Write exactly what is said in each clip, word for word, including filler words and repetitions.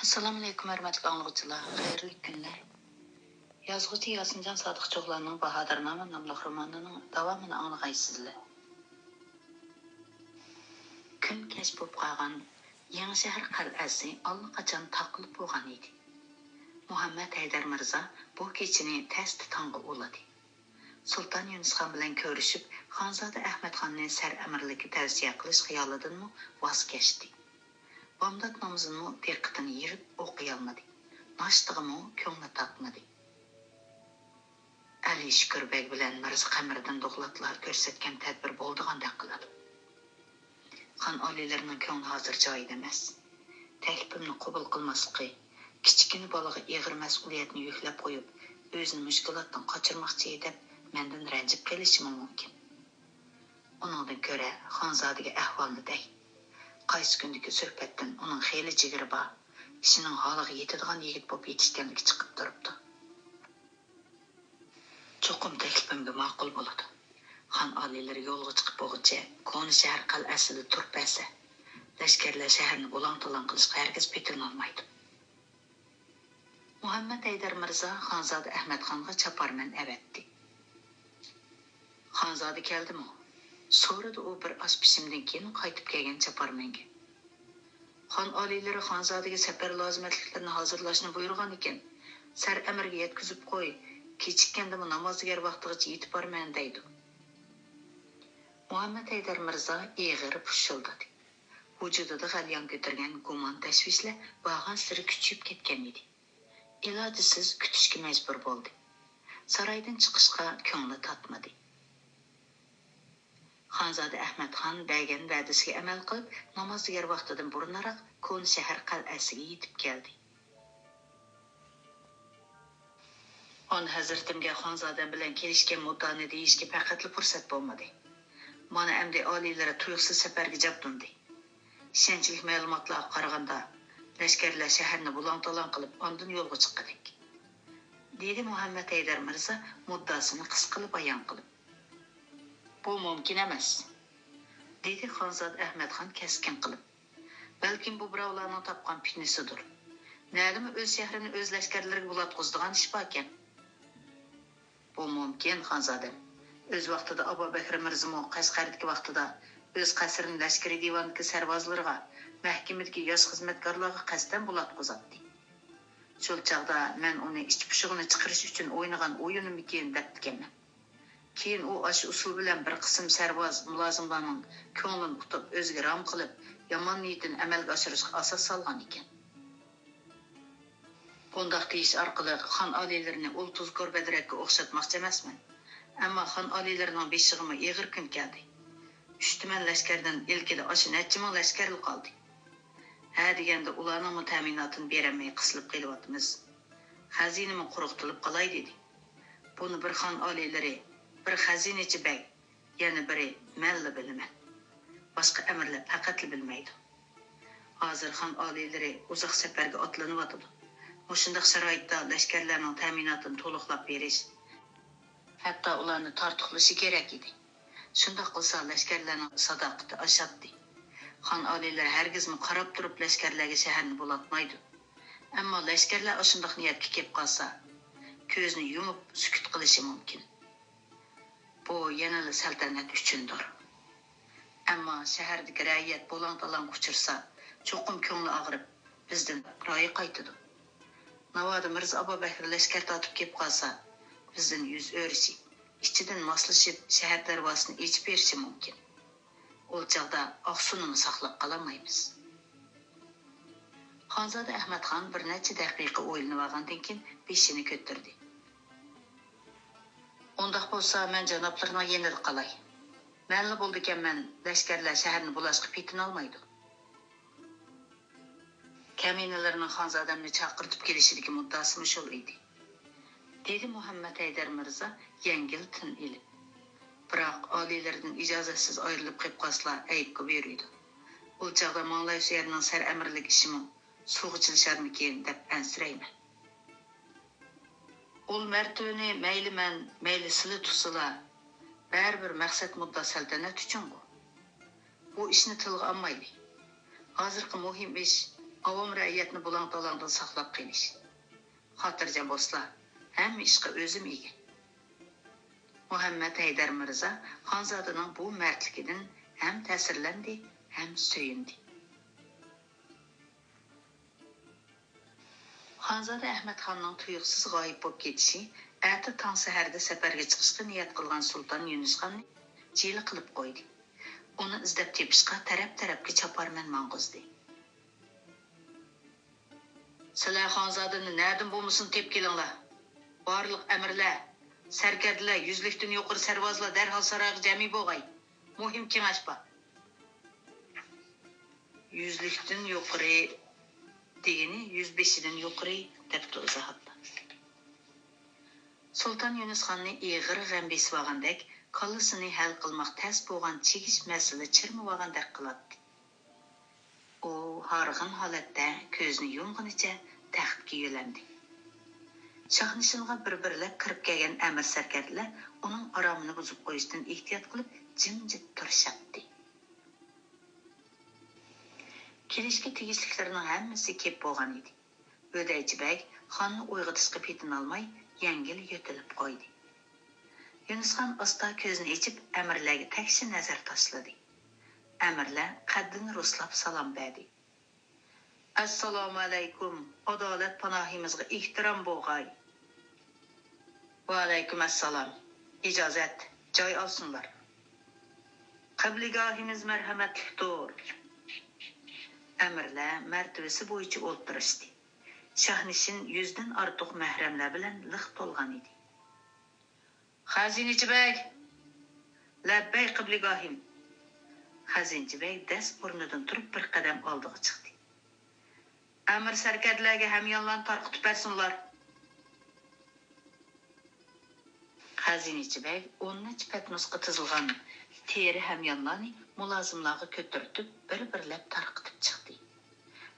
ئەسسالامۇئەلەيكۇم، ھۆرمەتلىك ئاڭلىغۇچىلار، خەيرلىك كۈنلەر. يازغۇچى ياسىنجان سادىقچىغلارنىڭ باھادىرنامە ناملىق رومانىنىڭ داۋامىنى ئاڭلىغايسىزلەر. كۈن كەچ بولۇپ قالغان. يېڭىشەھەر قەلئەسى ئاللىقاچان تاقىلىپ بولغان ئىدى. مۇھەممەد ھەيدەر مىرزا بۇ كېچىنى تەستە تاڭغا ئۇلىدى. سۇلتان يۇنۇسخان بىلەن كۆرۈشۈپ، خانزادە ئەخمەتخاننى سەرئەمىرلىككە تەۋسىيە قىلىش خىيالىدىنمۇ ۋاز كەچتى. بامدات نامىزىنىمۇ دىققىتىنى يىغىپ ئوقۇيالمىدى. ناشتىغىمۇ كۆڭلى تارتمىدى. ئەلى شۈكۈر بەگ بىلەن مىرزا قەمەردىن دوغلاتلار كۆرسەتكەن تەدبىر بولىدىغاندەك قىلىدۇ. خان ئالىيلىرىنىڭ كۆڭلى ھازىر جايىدا ئەمەس. تەكلىپىمنى قوبۇل قىلماسلىقى، كىچىككىنە بالىغا ئېغىر مەسئۇلىيەتنى يۈكلەپ قويۇپ، ئۆزىنى مۈشكۈلاتتىن قاچۇرماقچى دەپ مەندىن رەنجىپ قېلىشىمۇ مۇمكىن. ئۇنىڭدىن كۆرە خانزادىگە ئەھۋالنى دەي. قايسى كۈندىكى سۆھبەتتىن ئۇنىڭ خېلى جىگىرى بار، ئىشىنىڭ ھالىغا يېتىدىغان يىگىت بولۇپ يېتىشكەنلىكى چىقىپ تۇرۇپتۇ. چوقۇم تەكلىپىمگە ماقۇل بولىدۇ. خان ئالىيلىرى يولغا چىقىپ بولغۇچە كونا شەھەر قەلئەسىدە تۇرۇپ بەرسە، لەشكەرلەر شەھەرنى بۇلاڭ-تالاڭ قىلىشقا ھەرگىز پېتىنالمايدۇ. مۇھەممەد ھەيدەر مىرزا خانزادە ئەخمەتخانغا چاپارمەن ئەۋەتتى. خانزادە كەلدىمۇ؟ سورىدى ئۇ بىر ئاز پىشىمدىن كېيىن قايتىپ كەلگەن چاپارمەنگە. خان ئالىيلىرى خانزادىگە سەپەر لازىمەتلىكلىرىنى ھازىرلاشنى بۇيرۇغان ئىكەن، سەرئەمىرگە يەتكۈزۈپ قوي، كېچىككەندىمۇ نامازدىگەر ۋاقتىغىچە يېتىپ بارىمەن دەيدۇ. مۇھەممەد ھەيدەر مىرزا ئېغىر پۇشۇلدىدى. ۋۇجۇدىدا غەليان كۆتۈرگەن گۇمان تەشۋىشلەر بارغانسېرى كۈچىيىپ كەتكەن ئىدى. ئىلاجسىز كۈتۈشكە مەجبۇر بولدى. سارايدىن چىقىشقا كۆڭلى تارتمىدى. خانزادە ئەخمەتخان بەرگەن ۋەدىسىگە ئەمەل قىلىپ، نامازدىگەر ۋاقتىدىن بۇرۇنراق كونا شەھەر قەلئەسىگە يېتىپ كەلدى. ئان ھەزرىتىمگە خانزادەم بىلەن كېلىشكەن مۇددانى دېيىشكە پەقەتلا پۇرسەت بولمىدى. مانا ئەمدى ئالىيلىرى تۇيۇقسىز سەپەرگە جابدۇندى. ئىشەنچلىك مەلۇماتلارغا قارىغاندا، لەشكەرلەر شەھەرنى بۇلاڭ-تالاڭ قىلىپ، ئاندىن يولغا چىققۇدەك، دېدى مۇھەممەد ھەيدەر مىرزا مۇددىئاسىنى قىسقىلا بايان قىلىپ. بۇ مۇمكىن ئەمەس، دېدى خانزادە ئەخمەتخان كەسكىن قىلىپ. بەلكىم بۇ بىراۋلارنىڭ تاپقان پىتنىسىدۇر. نەدىمۇ ئۆز شەھىرىنى ئۆز لەشكەرلىرىگە بۇلاتقۇزىدىغان ئىش باركەن؟ بۇ مۇمكىن، خانزادەم. ئۆز ۋاقتىدا ئابابەكرى مىرزىمۇ قەشقەردىكى ۋاقتىدا ئۆز قەسرىنى لەشكىرىي دىۋاندىكى سەرۋازلىرىغا، مەھكىمىدىكى ياش خىزمەتكارلارغا قەستەن بۇلاتقۇزاتتى. شۇ چاغدا مەن ئۇنى ئىچ پۇشۇغىنى چىقىرىش ئۈچۈن ئوينىغان ئويۇنۇمىكىن دەپتىكەنمەن. كېيىن ئۇ ئاشۇ ئۇسۇل بىلەن بىر قىسىم سەرۋاز، مۇلازىملارنىڭ كۆڭلىنى ئۇتۇپ، ئۆزىگە رام قىلىپ، يامان نىيىتىنى ئەمەلگە ئاشۇرۇشقا ئاساس سالغان ئىكەن. بۇنداق دېيىش ئارقىلىق خان ئالىيلىرىنى ئۇل تۇزكور بەدرەككە ئوخشاتماقچى ئەمەسمەن. ئەمما خان ئالىيلىرىنىڭ بېشىغىمۇ ئېغىر كۈن كەلدى. ئۈچ تۈمەن لەشكەردىن ئىلكىدە ئاشۇ نەچچە مىڭ لەشكەرلا قالدى. ھە دېگەندە ئۇلارنىڭمۇ تەمىناتىنى بېرەلمەي قىسىلىپ قېلىۋاتىمىز. خەزىنىمۇ قۇرۇقتۇلۇپ قالاي دېدى. بۇنى بىر خان ئالىيلىرى، بىر خەزىنىچى بەگ، يەنە بىرى مەنلا بىلىمەن. باشقا ئەمىرلەر پەقەتلا بىلمەيدۇ. ھازىر خان ئالىيلىرى ئۇزاق سەپەرگە ئاتلىنىۋاتىدۇ. مۇشۇنداق شارائىتتا لەشكەرلەرنىڭ تەمىناتىنى تولۇقلاپ بېرىش، ھەتتا ئۇلارنى تارتۇقلىشى كېرەك ئىدى. شۇنداق قىلسا لەشكەرلەرنىڭ ساداقىتى ئاشاتتى. خان ئالىيلىرى ھەرگىزمۇ قاراپ تۇرۇپ لەشكەرلەرگە شەھەرنى بۇلاتمايدۇ. ئەمما لەشكەرلەر ئاشۇنداق نىيەتكە كېلىپ قالسا، كۆزنى يۇمۇپ سۈكۈت قىلىشى مۇمكىن. بۇ يەنىلا سەلتەنەت ئۈچۈندۇر. ئەمما شەھەردىكى رەئىيەت بۇلاڭ-تالاڭغا ئۇچرىسا، چوقۇم كۆڭلى ئاغرىپ، بىزدىن رايى قايتىدۇ. ناۋادا مىرزا ئابابەكرى لەشكەر تارتىپ كېلىپ قالسا، بىزدىن يۈز ئۆرۈشى، ئىچىدىن ماسلىشىپ، شەھەر دەرۋازىسىنى ئېچىپ بېرىشى مۇمكىن. ئۇ چاغدا ئاقسۇنىمۇ ساقلاپ قالالمايمىز. خانزادە ئەخمەتخان بىر نەچچە دەقىقە ئويلىنىۋالغاندىن كېيىن بېشىنى كۆتۈردى. ئۇنداق بولسا، مەن جانابلىرىنىڭ يېنىدا قالاي. مەنلا بولىدىكەنمەن، لەشكەرلەر شەھەرنى بۇلاشقا پېتىنالمايدۇ. كەمىنىلەرنىڭ خانزادەمنى چاقىرتىپ كېلىشىدىكى مۇددىئاسىمۇ شۇ ئىدى، دېدى مۇھەممەد ھەيدەر مىرزا يەڭگىل تىن ئېلىپ. بىراق، ئالىيلىرىدىن ئىجازەتسىز ئايرىلىپ قېلىپ قالسىلا، ئەيىبكە بېرىدۇ. ئۇ چاغدا ماڭلايسۇيەرنىڭ سەرئەمىرلىك ئىشىمۇ سۇغا چىلىشارمىكىن، دەپ ئەنسىرەيمەن. ئۇل مەرتىۋىنى مەيلى مەن، مەيلى سىلە تۇتسىلا، بەرىبىر مەقسەت مۇددا سەلتەنەت ئۈچۈنغۇ. بۇ ئىشنى تىلغا ئالمايلى. ھازىرقى مۇھىم ئىش، ئاۋام رەئىيەتنى بۇلاڭ-تالاڭدىن ساقلاپ قېلىش. خاتىرجەم بولسىلا، ھەممە ئىشقا ئۆزۈم ئىگە. مۇھەممەد ھەيدەر مىرزا خانزادىنىڭ بۇ مەردلىكىدىن ھەم تەسىرلەندى، ھەم سۆيۈندى. خانزادە ئەخمەتخاننىڭ تۇيۇقسىز غايىب بولۇپ كېتىشى ئەتە تاڭ سەھەردە سەپەرگە چىقىشقا نىيەت قىلغان سۇلتان يۇنۇسخاننى جىلە قىلىپ قويدى. ئۇنى ئىزدەپ تېپىشقا تەرەپ-تەرەپكە چاپارمەن ماڭغۇزدى. سىلەر خانزادىنى نەدىن بولمىسۇن تېپىپ كېلىڭلار. بارلىق ئەمىرلەر، سەركەردىلەر، يۈزلۈكتىن يۇقىرى سەرۋازلار دەرھال سارايغا جەمئىي بولغاي. مۇھىم كېڭەش بار. يۈزلۈكتىن يۇقىرى دېگىنى يۈزبېشىدىن يۇقىرى، دەپتۇ ئىزاھاتتا. سۇلتان يۇنۇسخاننى ئېغىر غەم بېسىۋالغاندەك، كاللىسىنى ھەل قىلماق تەس بولغان چىگىش مەسىلە چىرمىۋالغاندەك قىلاتتى. ئۇ ھارغىن ھالەتتە كۆزىنى يۇمغىنىچە تەختكە يۆلەندى. شاھنىشىنغا بىر-بىرلەپ كىرىپ كەلگەن ئەمىر سەركەردىلەر ئۇنىڭ ئارامىنى بۇزۇپ قويۇشتىن ئېھتىيات قىلىپ، جىمجىت تۇرۇشاتتى. كېلىشكە تېگىشلىكلىرىنىڭ ھەممىسى كېلىپ بولغان ئىدى. ھۆدەيچى بەگ خاننى ئويغىتىشقا پېتىنالماي، يەڭگىل يۆتىلىپ قويدى. يۇنۇسخان ئاستا كۆزىنى ئېچىپ، ئەمىرلەرگە تەكشى نەزەر تاشلىدى. ئەمىرلەر قەددىنى رۇسلاپ سالام بەردى. ئەسسالامۇئەلەيكۇم، ئادالەت پاناھىمىزغا ئېھتىرام بولغاي. ۋەئەلەيكۇم ئەسسالام. ئىجازەت، جاي ئالسۇنلار. قىبلىگاھىمىز مەرھەمەتلىكتۇر. ئەمىرلەر مەرتىۋىسى بويىچە ئولتۇرۇشتى. شاھنىشىن يۈزدىن ئارتۇق مەھرەملەر بىلەن لىق تولغان ئىدى. خەزىنىچى بەگ! لەببەي قىبلىگاھىم! خەزىنىچى بەگ دەس ئورنىدىن تۇرۇپ بىر قەدەم ئالدىغا چىقتى. ئەمىر سەركەردىلەرگە ھەميانلارنى تارقىتىپ بەرسۇنلار. خەزىنىچى بەگ ئون نەچچە پەتنۇسقا تىزىلغان تېرە ھەميانلارنى مۇلازىملارغا كۆتۈرتۈپ، بىر-بىرلەپ تارقىتىپ چىقتى.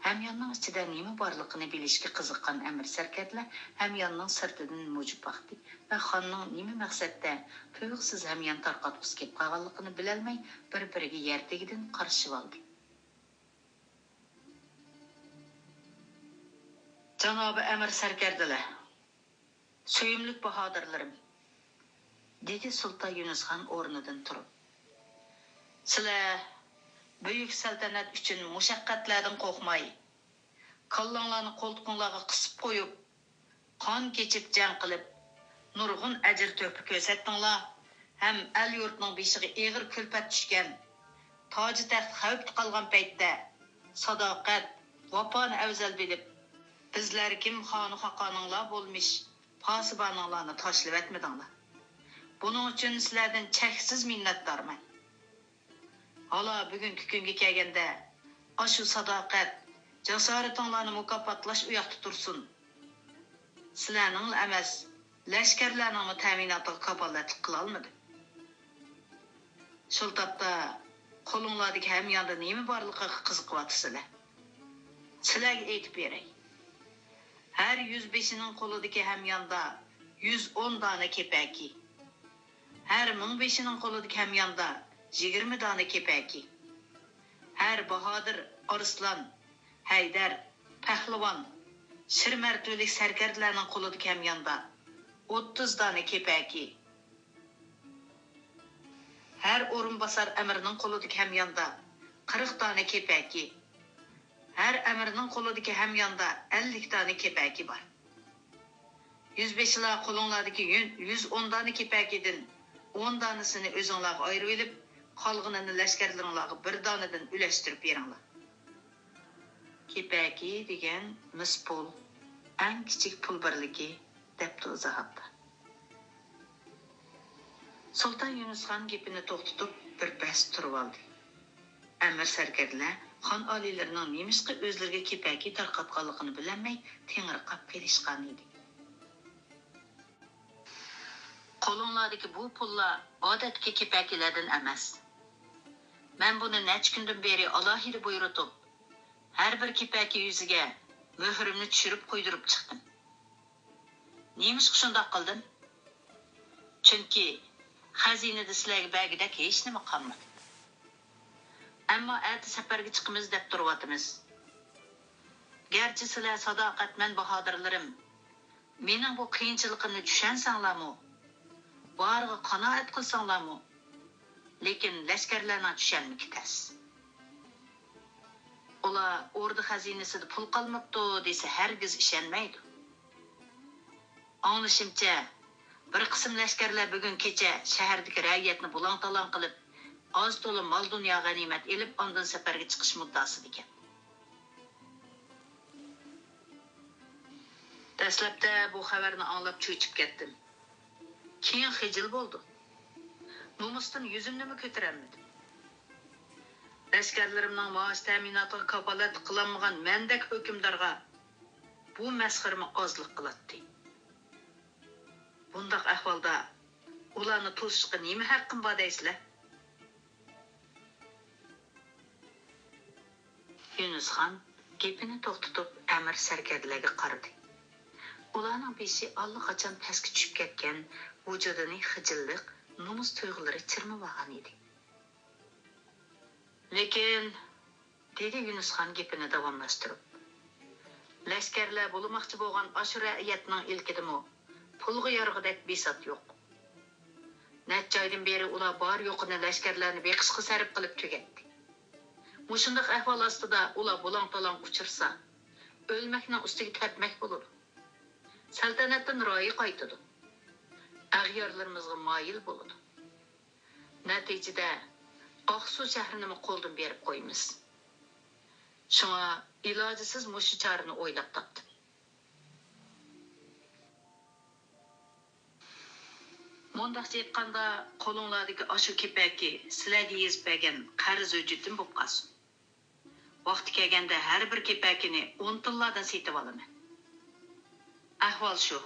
ھەمياننىڭ ئىچىدە نېمە بارلىقىنى بىلىشكە قىزىققان ئەمىر سەركەردىلەر ھەمياننىڭ سىرتىدىن مۇجۇپ باقتى ۋە خاننىڭ نېمە مەقسەتتە تۇيۇقسىز ھەميان تارقاتقۇسى كېلىپ قالغانلىقىنى بىلەلمەي، بىر-بىرىگە يەر تېگىدىن قارىشىۋالدى. جانابىي ئەمىر سەركەردىلەر، سۆيۈملۈك باھادىرلىرىم، دېدى سۇلتان يۇنۇسخان ئورنىدىن تۇرۇپ. سىلەر بۈيۈك سەلتەنەت ئۈچۈن مۇشەققەتلەردىن قورقماي، كاللاڭلارنى قولتۇقۇڭلارغا قىسىپ قويۇپ، قان كېچىپ جەڭ قىلىپ، نۇرغۇن ئەجىر-تۆھپە كۆرسەتتىڭلار ھەم ئەل-يۇرتنىڭ بېشىغا ئېغىر كۈلپەت چۈشكەن، تاجى-تەخت خەۋپتە قالغان پەيتتە ساداقەت، ۋاپانى ئەۋزەل بىلىپ، بىزلەر كىم خانى خاقانىڭلار بولمىش پاسىبانىڭلارنى تاشلىۋەتمىدىڭلار. بۇنىڭ ئۈچۈن سىلەردىن چەكسىز مىننەتدارمەن. ھالا بۈگۈنكى كۈنگە كەلگەندە، ئاشۇ ساداقەت، جاسارىتىڭلارنى مۇكاپاتلاش ئۇياقتا تۇرسۇن. سىلەرنىڭلا ئەمەس، لەشكەرلەرنىڭمۇ تەمىناتىغا كاپالەتلىك قىلالمىدىم. شۇ تاپتا قولۇڭلاردىكى ھەمياندا نېمە بارلىقىغا قىزىقىۋاتىسىلەر؟ سىلەرگە ئېيتىپ بېرەي. ھەر يۈزبېشىنىڭ قولىدىكى ھەمياندا يۈز ئون دانە كېپەكى، ھەر مىڭبېشىنىڭ قولىدىكى ھەمياندا يىگىرمە دانە كېپەكى، ھەر باھادىر ئارسلان، ھەيدەر، پەھلىۋان، شىر مەرتىۋىلىك سەركەردىلەرنىڭ قولىدىكى ھەمياندا ئوتتۇز دانە كېپەكى، ھەر ئورۇنباسار ئەمىرنىڭ قولىدىكى ھەمياندا قىرىق دانە كېپەكى، ھەر ئەمىرنىڭ قولىدىكى ھەمياندا ئەللىك دانە كېپەكى بار. يۈزبېشىلار، قولۇڭلاردىكى يۈ-، يۈز ئون دانە كېپەكىدىن ئون دانىسىنى ئۆزۈڭلارغا ئايرىۋېلىپ، قالغىنىنى لەشكەرلىرىڭلارغا بىر دانىدىن ئۈلەشتۈرۈپ بېرىڭلار. كېپەكى دېگەن مىس پۇل، ئەڭ كىچىك پۇل بىرلىكى، دەپتۇ ئىزاھاتتا. سۇلتان يۇنۇسخان گېپىنى توختىتىپ، بىر پەس تۇرۇۋالدى. ئەمىر سەركەردىلەر خان ئالىيلىرىنىڭ نېمىشقا ئۆزلىرىگە كېپەكى تارقاتقانلىقىنى بىلەلمەي تېڭىرقاپ قېلىشقانىدى. قولۇڭلاردىكى بۇ پۇللار ئادەتتىكى كېپەكىلەردىن ئەمەس. مەن بۇنى نەچچە كۈندىن بېرى ئالاھىدە بۇيرۇتۇپ، ھەر بىر كېپەكى يۈزىگە مۆھۈرۈمنى چۈشۈرۈپ قويدۇرۇپ چىقتىم. نېمىشقا شۇنداق قىلدىم؟ چۈنكى خەزىنىدە سىلەرگە بەرگۈدەك ھېچنېمە قالمىدى. ئەمما ئەتە سەپەرگە چىقىمىز دەپ تۇرۇۋاتىمىز. ئەگەرچە سىلەر ساداقەتمەن باھادىرلىرىم، مېنىڭ بۇ قىيىنچىلىقىمنى چۈشەنسەڭلارمۇ، بارىغا قانائەت قىلساڭلارمۇ، لېكىن لەشكەرلەرنىڭ چۈشەنمىكى تەس. ئۇلار ئوردا خەزىنىسىدە پۇل قالماپتۇ دېسە ھەرگىز ئىشەنمەيدۇ. ئاڭلىشىمچە، بىر قىسىم لەشكەرلەر بۈگۈن كېچە شەھەردىكى رەئىيەتنى بۇلاڭ-تالاڭ قىلىپ، ئاز-تولا مال-دۇنيا غەنىيمەت ئېلىپ، ئاندىن سەپەرگە چىقىش مۇددىئاسىدىكەن. دەسلەپتە بۇ خەۋەرنى ئاڭلاپ چۆچۈپ كەتتىم. كېيىن خىجىل بولدۇم. نومۇستىن يۈزۈمنىمۇ كۆتۈرەلمىدىم. لەشكەرلىرىمنىڭ مائاش تەمىناتىغا كاپالەتلىك قىلالمىغان مەندەك ھۆكۈمدارغا بۇ مەسخىرىمۇ ئازلىق قىلاتتى. بۇنداق ئەھۋالدا ئۇلارنى توسۇشقا نېمە ھەققىم بار دەيسىلەر؟ يۈنۈسخان گېپىنى توختىتىپ ئەمىر سەركەردىلەرگە قارىدى. ئۇلارنىڭ بېشى ئاللىقاچان پەسكە چۈشۈپ كەتكەن، ۋۇجۇدىنى خىجىللىق، نومۇس تۇيغۇلىرى چىرمىۋالغان ئىدى. لېكىن، دېدى يۈنۈسخان گېپىنى داۋاملاشتۇرۇپ، لەشكەرلەر بولماقچى بولغان ئاشۇ رەئىيەتنىڭ ئىلكىدىمۇ پۇلغا يارىغۇدەك بىسات يوق. نەچچە ئايدىن بېرى ئۇلار بار-يوقىنى لەشكەرلەرنى بېقىشقا سەرپ قىلىپ تۈگەتتى. مۇشۇنداق ئەھۋال ئاستىدا ئۇلار بۇلاڭ-تالاڭ ئۇچرىسا، ئۆلمەكنىڭ ئۈستىگە تەپمەك بولىدۇ. سەلتەنەتتىن رايى قايتىدۇ. ئەغيارلىرىمىزغا مايىل بولىدۇ. نەتىجىدە، ئاقسۇ شەھىرىنىمۇ قولدىن بېرىپ قويىمىز. شۇڭا ئىلاجىسىز مۇشۇ چارىنى ئويلاپ تاپتىم. مۇنداقچە ئېيتقاندا، قولۇڭلاردىكى ئاشۇ كېپەكى سىلەرگە يېزىپ بەرگەن قەرز ھۆججىتىم بولۇپ قالسۇن. ۋاقتى كەلگەندە ھەر بىر كېپەكىنى ئون تىللاردىن سېتىۋالىمەن. ئەھۋال شۇ.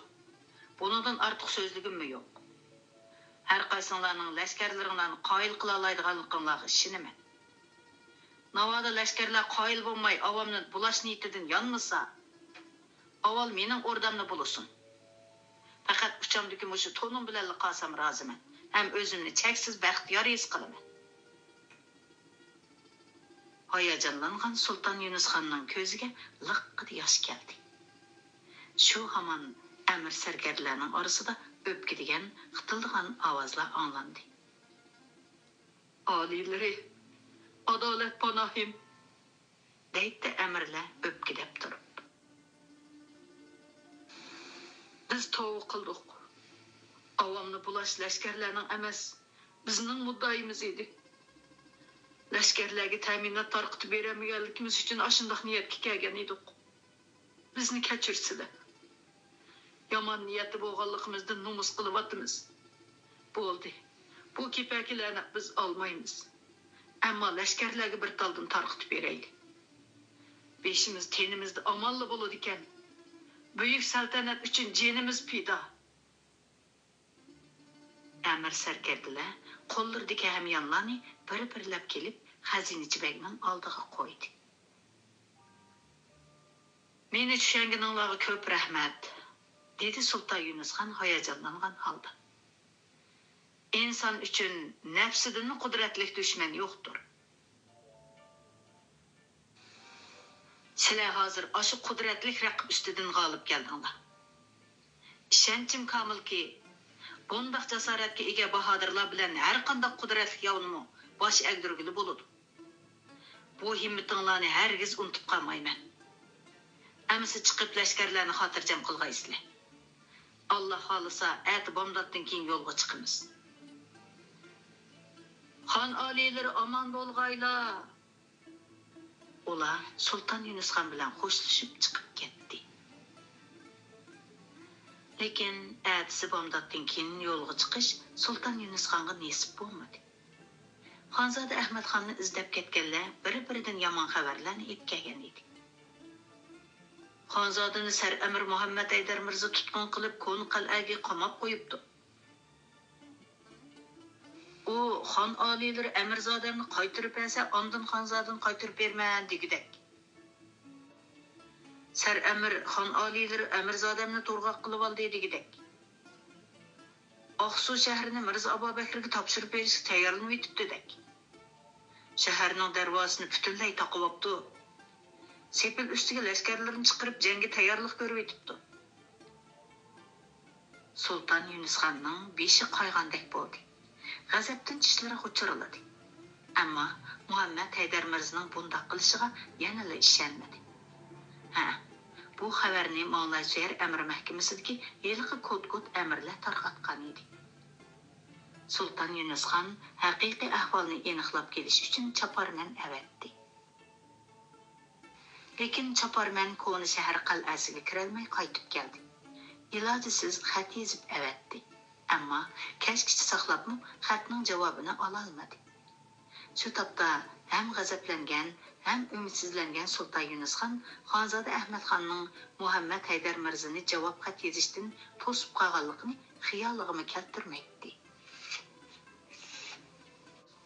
بۇنىڭدىن ئارتۇق سۆزلىگۈممۇ يوق. ھەر قايسىڭلارنىڭ لەشكەرلىرىڭلارنى قايىل قىلالايدىغانلىقىڭلارغا ئىشىنىمەن. ناۋادا لەشكەرلەر قايىل بولماي ئاۋامنى بۇلاش نىيىتىدىن يانمىسا، ئاۋۋال مېنىڭ ئوردامدا بولسۇن. پەقەت ئۇچامدىكى مۇشۇ تونۇم بىلەنلا قالسام رازىمەن ھەم ئۆزۈمنى چەكسىز بەختىيار ھېس قىلىمەن. ھاياجانلانغان سۇلتان يۈنۈسخاننىڭ كۆزىگە لىققىدە ياش كەلدى. شۇ ھامان ئەمىر سەركەردىلەرنىڭ ئارىسىدا ئۆپكە دېگەن خىتىلدىغان ئاۋازلار ئاڭلاندى. ئالىيلىرى، ئادالەت پاناھىم! دەيتتى ئەمىرلەر ئۆپكىدەپ تۇرۇپ. بىز توۋا قىلدۇق. ئاۋامنى بۇلاش لەشكەرلەرنىڭ ئەمەس، بىزنىڭ مۇددىئايىمىز ئىدى. لەشكەرلەرگە تەمىنات تارقىتىپ بېرەلمىگەنلىكىمىز ئۈچۈن ئاشۇنداق نىيەتكە كەلگەن ئىدۇق. بىزنى كەچۈرسىلە. يامان نىيەتتە بولغانلىقىمىزدىن نومۇس قىلىۋاتىمىز. بولدى، بۇ كېپەكىلەرنى بىز ئالمايمىز. ئەمما لەشكەرلەرگە بىر تالدىن تارقىتىپ بېرەيلى. بېشىمىز تېنىمىزدە ئامانلا بولىدىكەن. بۈيۈك سەلتەنەت ئۈچۈن جېنىمىز پىدا. ئەمىر سەركەردىلەر قوللىرىدىكى ھەميانلارنى بىر-بىرلەپ كېلىپ، خەزىنىچى بەگنىڭ ئالدىغا قويدى. مېنى چۈشەنگىنىڭلارغا كۆپ رەھمەت، دېدى سۇلتان يۈنۈسخان ھاياجانلانغان ھالدا. ئىنسان ئۈچۈن نەپسىدىنمۇ قۇدرەتلىك دۈشمەن يوقتۇر. سىلەر ھازىر ئاشۇ قۇدرەتلىك رەقىب ئۈستىدىن غالىب كەلدىڭلار. ئىشەنچىم كامىلكى، بۇنداق جاسارەتكە ئىگە باھادىرلار بىلەن ھەرقانداق قۇدرەتلىك ياۋنىمۇ باش ئەگدۈرگىلى بولىدۇ. بۇ ھىممىتىڭلارنى ھەرگىز ئۇنتۇپ قالمايمەن. ئەمىسە چىقىپ لەشكەرلەرنى خاتىرجەم قىلغايسىلەر. ئاللا خالىسا، ئەتە بامداتتىن كېيىن يولغا چىقىمىز. خان ئالىيلىرى ئامان بولغايلا! ئۇلار سۇلتان يۈنۈسخان بىلەن خوشلىشىپ چىقىپ كەتتى. لېكىن ئەتىسى بامداتتىن كېيىن يولغا چىقىش سۇلتان يۈنۈسخانغا نېسىپ بولمىدى. خانزادە ئەخمەتخاننى ئىزدەپ كەتكەنلەر بىر-بىرىدىن يامان خەۋەرلەرنى ئېيتىپ كەلگەن ئىدى. خانزادىنى سەر ئەمىر مۇھەممەد ھەيدەر مىرزا تۇتقۇن قىلىپ، كونا قەلئەگە قاماپ قويۇپتۇ. ئۇ، خان ئالىيلىرى ئەمىرزادەمنى قايتۇرۇپ بەرسە، ئاندىن خانزادىنى قايتۇرۇپ بېرىمەن دېگۈدەك. سەر ئەمىر، خان ئالىيلىرى ئەمىرزادەمنى تورغاق قىلىۋالدى دېگۈدەك. ئاقسۇ شەھىرىنى مىرزا ئابابەكرىگە تاپشۇرۇپ بېرىشكە تەييارلىنىۋېتىپتىدەك. شەھەرنىڭ دەرۋازىسىنى پۈتۈنلەي تاقىۋاپتۇ. سېپىل ئۈستىگە لەشكەرلىرىنى چىقىرىپ، جەڭگە تەييارلىق كۆرۈۋېتىپتۇ. سۇلتان يۇنۇسخاننىڭ بېشى قايغاندەك بولدى. غەزەپتىن چىشلىرى غۇچۇرلىدى. ئەمما مۇھەممەد ھەيدەر مىرزىنىڭ بۇنداق قىلىشىغا يەنىلا ئىشەنمىدى. ھە، بۇ خەۋەرنى ماڭلايسۆيەر ئەمىر مەھكىمىسىدىكى ھېلىقى كوت-كوت ئەمىرلەر تارقاتقان ئىدى. سۇلتان يۇنۇسخان ھەقىقىي ئەھۋالنى ئېنىقلاپ كېلىش ئۈچۈن چاپارمەن ئەۋەتتى. لېكىن چاپارمەن كونا شەھەر قەلئەسىگە كىرەلمەي قايتىپ كەلدى. ئىلاجىسىز خەت يېزىپ ئەۋەتتى. ئەمما كەچكىچە ساقلاپمۇ خەتنىڭ جاۋابىنى ئالالمىدى. شۇ تاپتا ھەم غەزەپلەنگەن، ھەم ئۈمىدسىزلەنگەن سۇلتان يۇنۇسخان خانزادە ئەھمەتخاننىڭ مۇھەممەد ھەيدەر مىرزىنى جاۋاب خەت يېزىشتىن توسۇپ قالغانلىقىنى خىيالىغىمۇ كەلتۈرمەيتتى.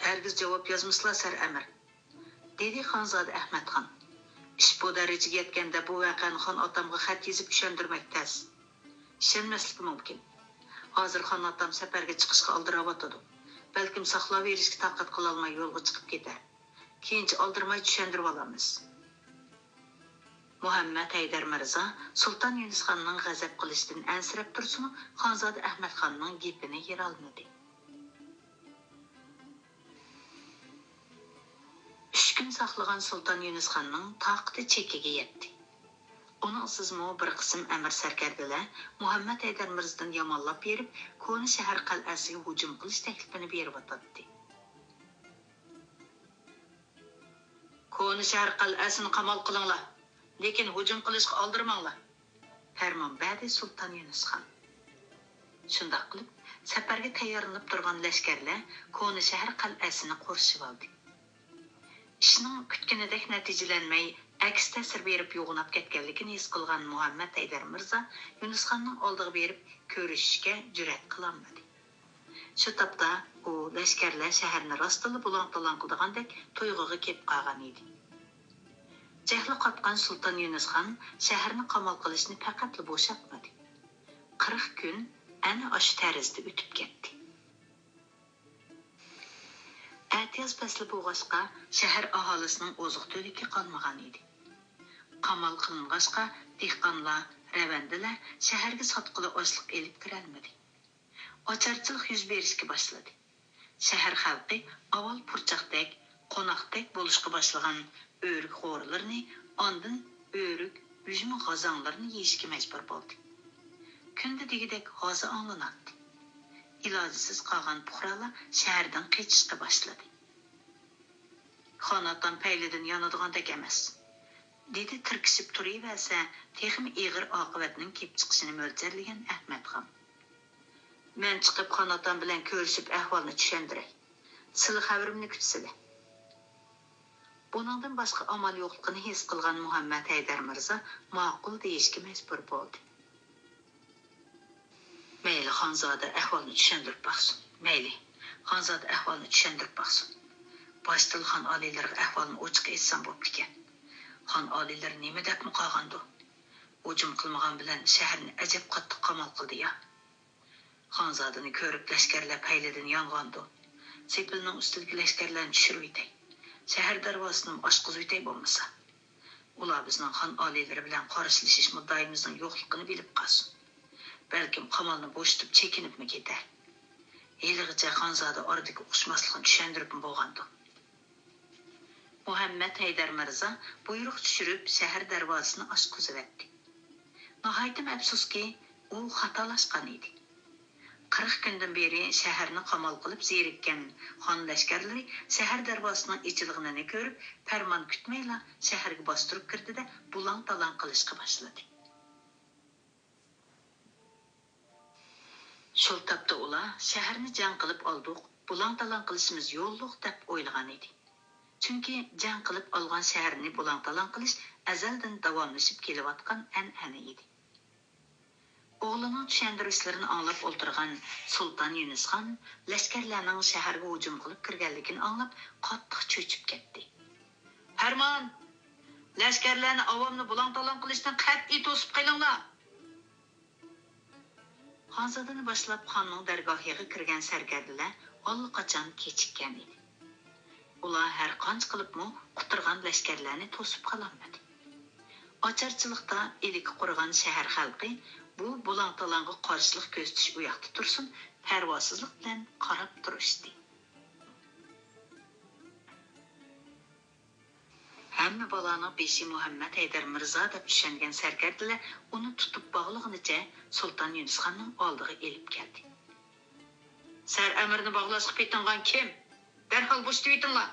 ھەرگىز جاۋاب يازمىسىلا، سەر ئەمىر، دېدى خانزادە ئەھمەتخان. ئىش بۇ دەرىجىگە يەتكەندە، بۇ ۋەقەنى خان ئاتامغا خەت يېزىپ چۈشەندۈرمەك تەس. ئىشەنمەسلىكى مۇمكىن. ھازىر خان ئاتام سەپەرگە چىقىشقا ئالدىراۋاتىدۇ. بەلكىم ساقلاۋېرىشكە تاقەت قىلالماي يولغا چىقىپ كېتەر. كېيىنچە ئالدىرىماي چۈشەندۈرۈۋالارمىز. مۇھەممەد ھەيدەر مىرزا سۇلتان يۇنۇسخاننىڭ غەزەپ قىلىشىدىن ئەنسىرەپ تۇرسىمۇ، خانزادە ئەھمەتخاننىڭ گېپىنى يېرالمىدى. ئۈچ كۈن ساقلىغان سۇلتان يۇنۇسخاننىڭ تاقىتى چېكىگە يەتتى. ئۇنىڭسىزمۇ بىر قىسىم ئەمىر سەركەردىلەر مۇھەممەد ھەيدەر مىرزىدىن يامانلاپ بېرىپ، كونا شەھەر قەلئەسىگە ھۇجۇم قىلىش تەكلىپىنى بېرىۋاتاتتى. كونا شەھەر قەلئەسىنى قامال قىلىڭلار، لېكىن ھۇجۇم قىلىشقا ئالدىرىماڭلار، پەرمان بەردى سۇلتان يۇنۇسخان. شۇنداق قىلىپ، سەپەرگە تەييارلىنىپ تۇرغان لەشكەرلەر كونا شەھەر قەلئەسىنى قورشىۋالدى. ئىشنىڭ كۈتكىنىدەك نەتىجىلەنمەي، ئەكس تەسىر بېرىپ يوغىناپ كەتكەنلىكىنى ھېس قىلغان مۇھەممەد ھەيدەر مىرزا يۇنۇسخاننىڭ ئالدىغا بېرىپ كۆرۈشۈشكە جۈرئەت قىلالمىدى. شۇ تاپتا ئۇ لەشكەرلەر شەھەرنى راستتىنلا بۇلاڭ-تالاڭ قىلىدىغاندەك تۇيغۇغا كېلىپ قالغان ئىدى. جەھلى قاتقان سۇلتان يۇنۇسخان شەھەرنى قامال قىلىشنى پەقەتلا بوشاتمىدى. قىرىق كۈن ئەنە ئاشۇ تەرزدە ئۆتۈپ كەتتى. ئەتىياز پەسلى بولغاچقا، شەھەر ئاھالىسىنىڭ ئوزۇق-تۈلۈكى قالمىغان ئىدى. قامال قىلىنغاچقا، دېھقانلار، رەۋەندىلەر شەھەرگە ساتقىلى ئاشلىق ئېلىپ كىرەلمىدى. ئاچارچىلىق يۈز بېرىشكە باشلىدى. شەھەر خەلقى ئاۋۋال پۇرچاقتەك، قوناقتەك بولۇشقا باشلىغان ئۆرۈك غورىلىرىنى، ئاندىن ئۆرۈك، ئۈجمە غازاڭلىرىنى يېيىشكە مەجبۇر بولدى. كۈندە دېگۈدەك ھازا ئاڭلىناتتى. ئىلاجىسىز قالغان پۇقرالار شەھەردىن قېچىشقا باشلىدى. خان ئاتام پەيلىدىن يانىدىغاندەك ئەمەس، دېدى تىركىشىپ تۇرۇۋەرسە، تېخىمۇ ئېغىر ئاقىۋەتنىڭ كېلىپ چىقىشىنى مۆلچەرلىگەن ئەخمەتخان. مەن چىقىپ خان ئاتام بىلەن كۆرۈشۈپ ئەھۋالنى چۈشەندۈرەي. سىلى خەۋىرىمنى كۈتسىلە. بۇنىڭدىن باشقا ئامال يوقلۇقىنى ھېس قىلغان مۇھەممەد ھەيدەر مىرزا ماقۇل دېيىشكە مەجبۇر بولدى. مەيلى، خانزادە ئەھۋالنى چۈشەندۈرۈپ باقسۇن. مەيلى، خانزادە ئەھۋالنى چۈشەندۈرۈپ باقسۇن. باشتىلا خان ئالىيلىرىغا ئەھۋالنى ئوچۇق ئېيتسام بوپتىكەن. خان ئالىيلىرى نېمە دەپمۇ قالغاندۇ؟ ھۇجۇم قىلمىغان بىلەن شەھەرنى ئەجەب قاتتىق قامال قىلدى يا. خانزادىنى كۆرۈپ لەشكەرلەر پەيلىدىن يانغاندۇ. سېپىلنىڭ ئۈستىدىكى لەشكەرلەرنى چۈشۈرۈۋېتەي. شەھەر دەرۋازىسىنىمۇ ئاچقۇزۇۋېتەي بولمىسا. ئۇلار بىزنىڭ خان ئالىيلىرى بىلەن قارشىلىشىش مۇددىئىمىزنىڭ يوقلۇقىنى بىلىپ قالسۇن. بەلكىم قامالنى بوشىتىپ چېكىنىپمۇ كېتەر. ھېلىغىچە خانزادە ئارىدىكى ئۇقۇشماسلىقنى چۈشەندۈرۈپمۇ بولغاندۇ. مۇھەممەد ھەيدەر مىرزا بۇيرۇق چۈشۈرۈپ شەھەر دەرۋازىسىنى ئاچقۇزۇۋەتتى. ناھايىتىمۇ ئەپسۇسكى، ئۇ خاتالاشقان ئىدى. قىرىق كۈندىن بېرى شەھەرنى قامال قىلىپ زېرىككەن خان لەشكەرلىرى شەھەر دەرۋازىسىنىڭ ئېچىلغىنىنى كۆرۈپ، پەرمان كۈتمەيلا شەھەرگە باستۇرۇپ كىردى-دە، بۇلاڭ-تالاڭ قىلىشقا باشلىدى. شۇ تاپتا ئۇلار شەھەرنى جەڭ قىلىپ ئالدۇق، بۇلاڭ-تالاڭ قىلىشىمىز يوللۇق دەپ ئويلىغان ئىدى. چۈنكى جەڭ قىلىپ ئالغان شەھەرنى بۇلاڭ-تالاڭ قىلىش ئەزەلدىن داۋاملىشىپ كېلىۋاتقان ئەنئەنە ئىدى. ئوغلىنىڭ چۈشەندۈرۈشلىرىنى ئاڭلاپ ئولتۇرغان سۇلتان يۇنۇسخان لەشكەرلەرنىڭ شەھەرگە ھۇجۇم قىلىپ كىرگەنلىكىنى ئاڭلاپ قاتتىق چۆچۈپ كەتتى. پەرمان! لەشكەرلەرنى ئاۋامنى بۇلاڭ-تالاڭ قىلىشتىن قەتئىي توسۇپ قېلىڭلار! خانزادىنى باشلاپ خاننىڭ دەرگاھىغا كىرگەن سەركەردىلەر ئاللىقاچان كېچىككەن ئىدى. ئۇلار ھەر قانچە قىلىپمۇ قۇترىغان لەشكەرلەرنى توسۇپ قالالمىدى. ناچارچىلىقتا ئىلكە قۇرغان شەھەر خەلقى بۇ بۇلاڭ-تالاڭغا قارشىلىق كۆرسىتىش ئۇياقتا تۇرسۇن، پەرۋاسىزلىق بىلەن قاراپ تۇرۇشتى. ھەممە بالانىڭ بېشى مۇھەممەد ھەيدەر مىرزا دەپ ئىشەنگەن سەركەردىلەر ئۇنى تۇتۇپ باغلىغىنىچە سۇلتان يۇنۇسخاننىڭ ئالدىغا ئېلىپ كەلدى. سەر ئەمىرنى باغلاشقا پېتىنغان كىم؟ دەرھال بوشىتىۋېتىڭلار!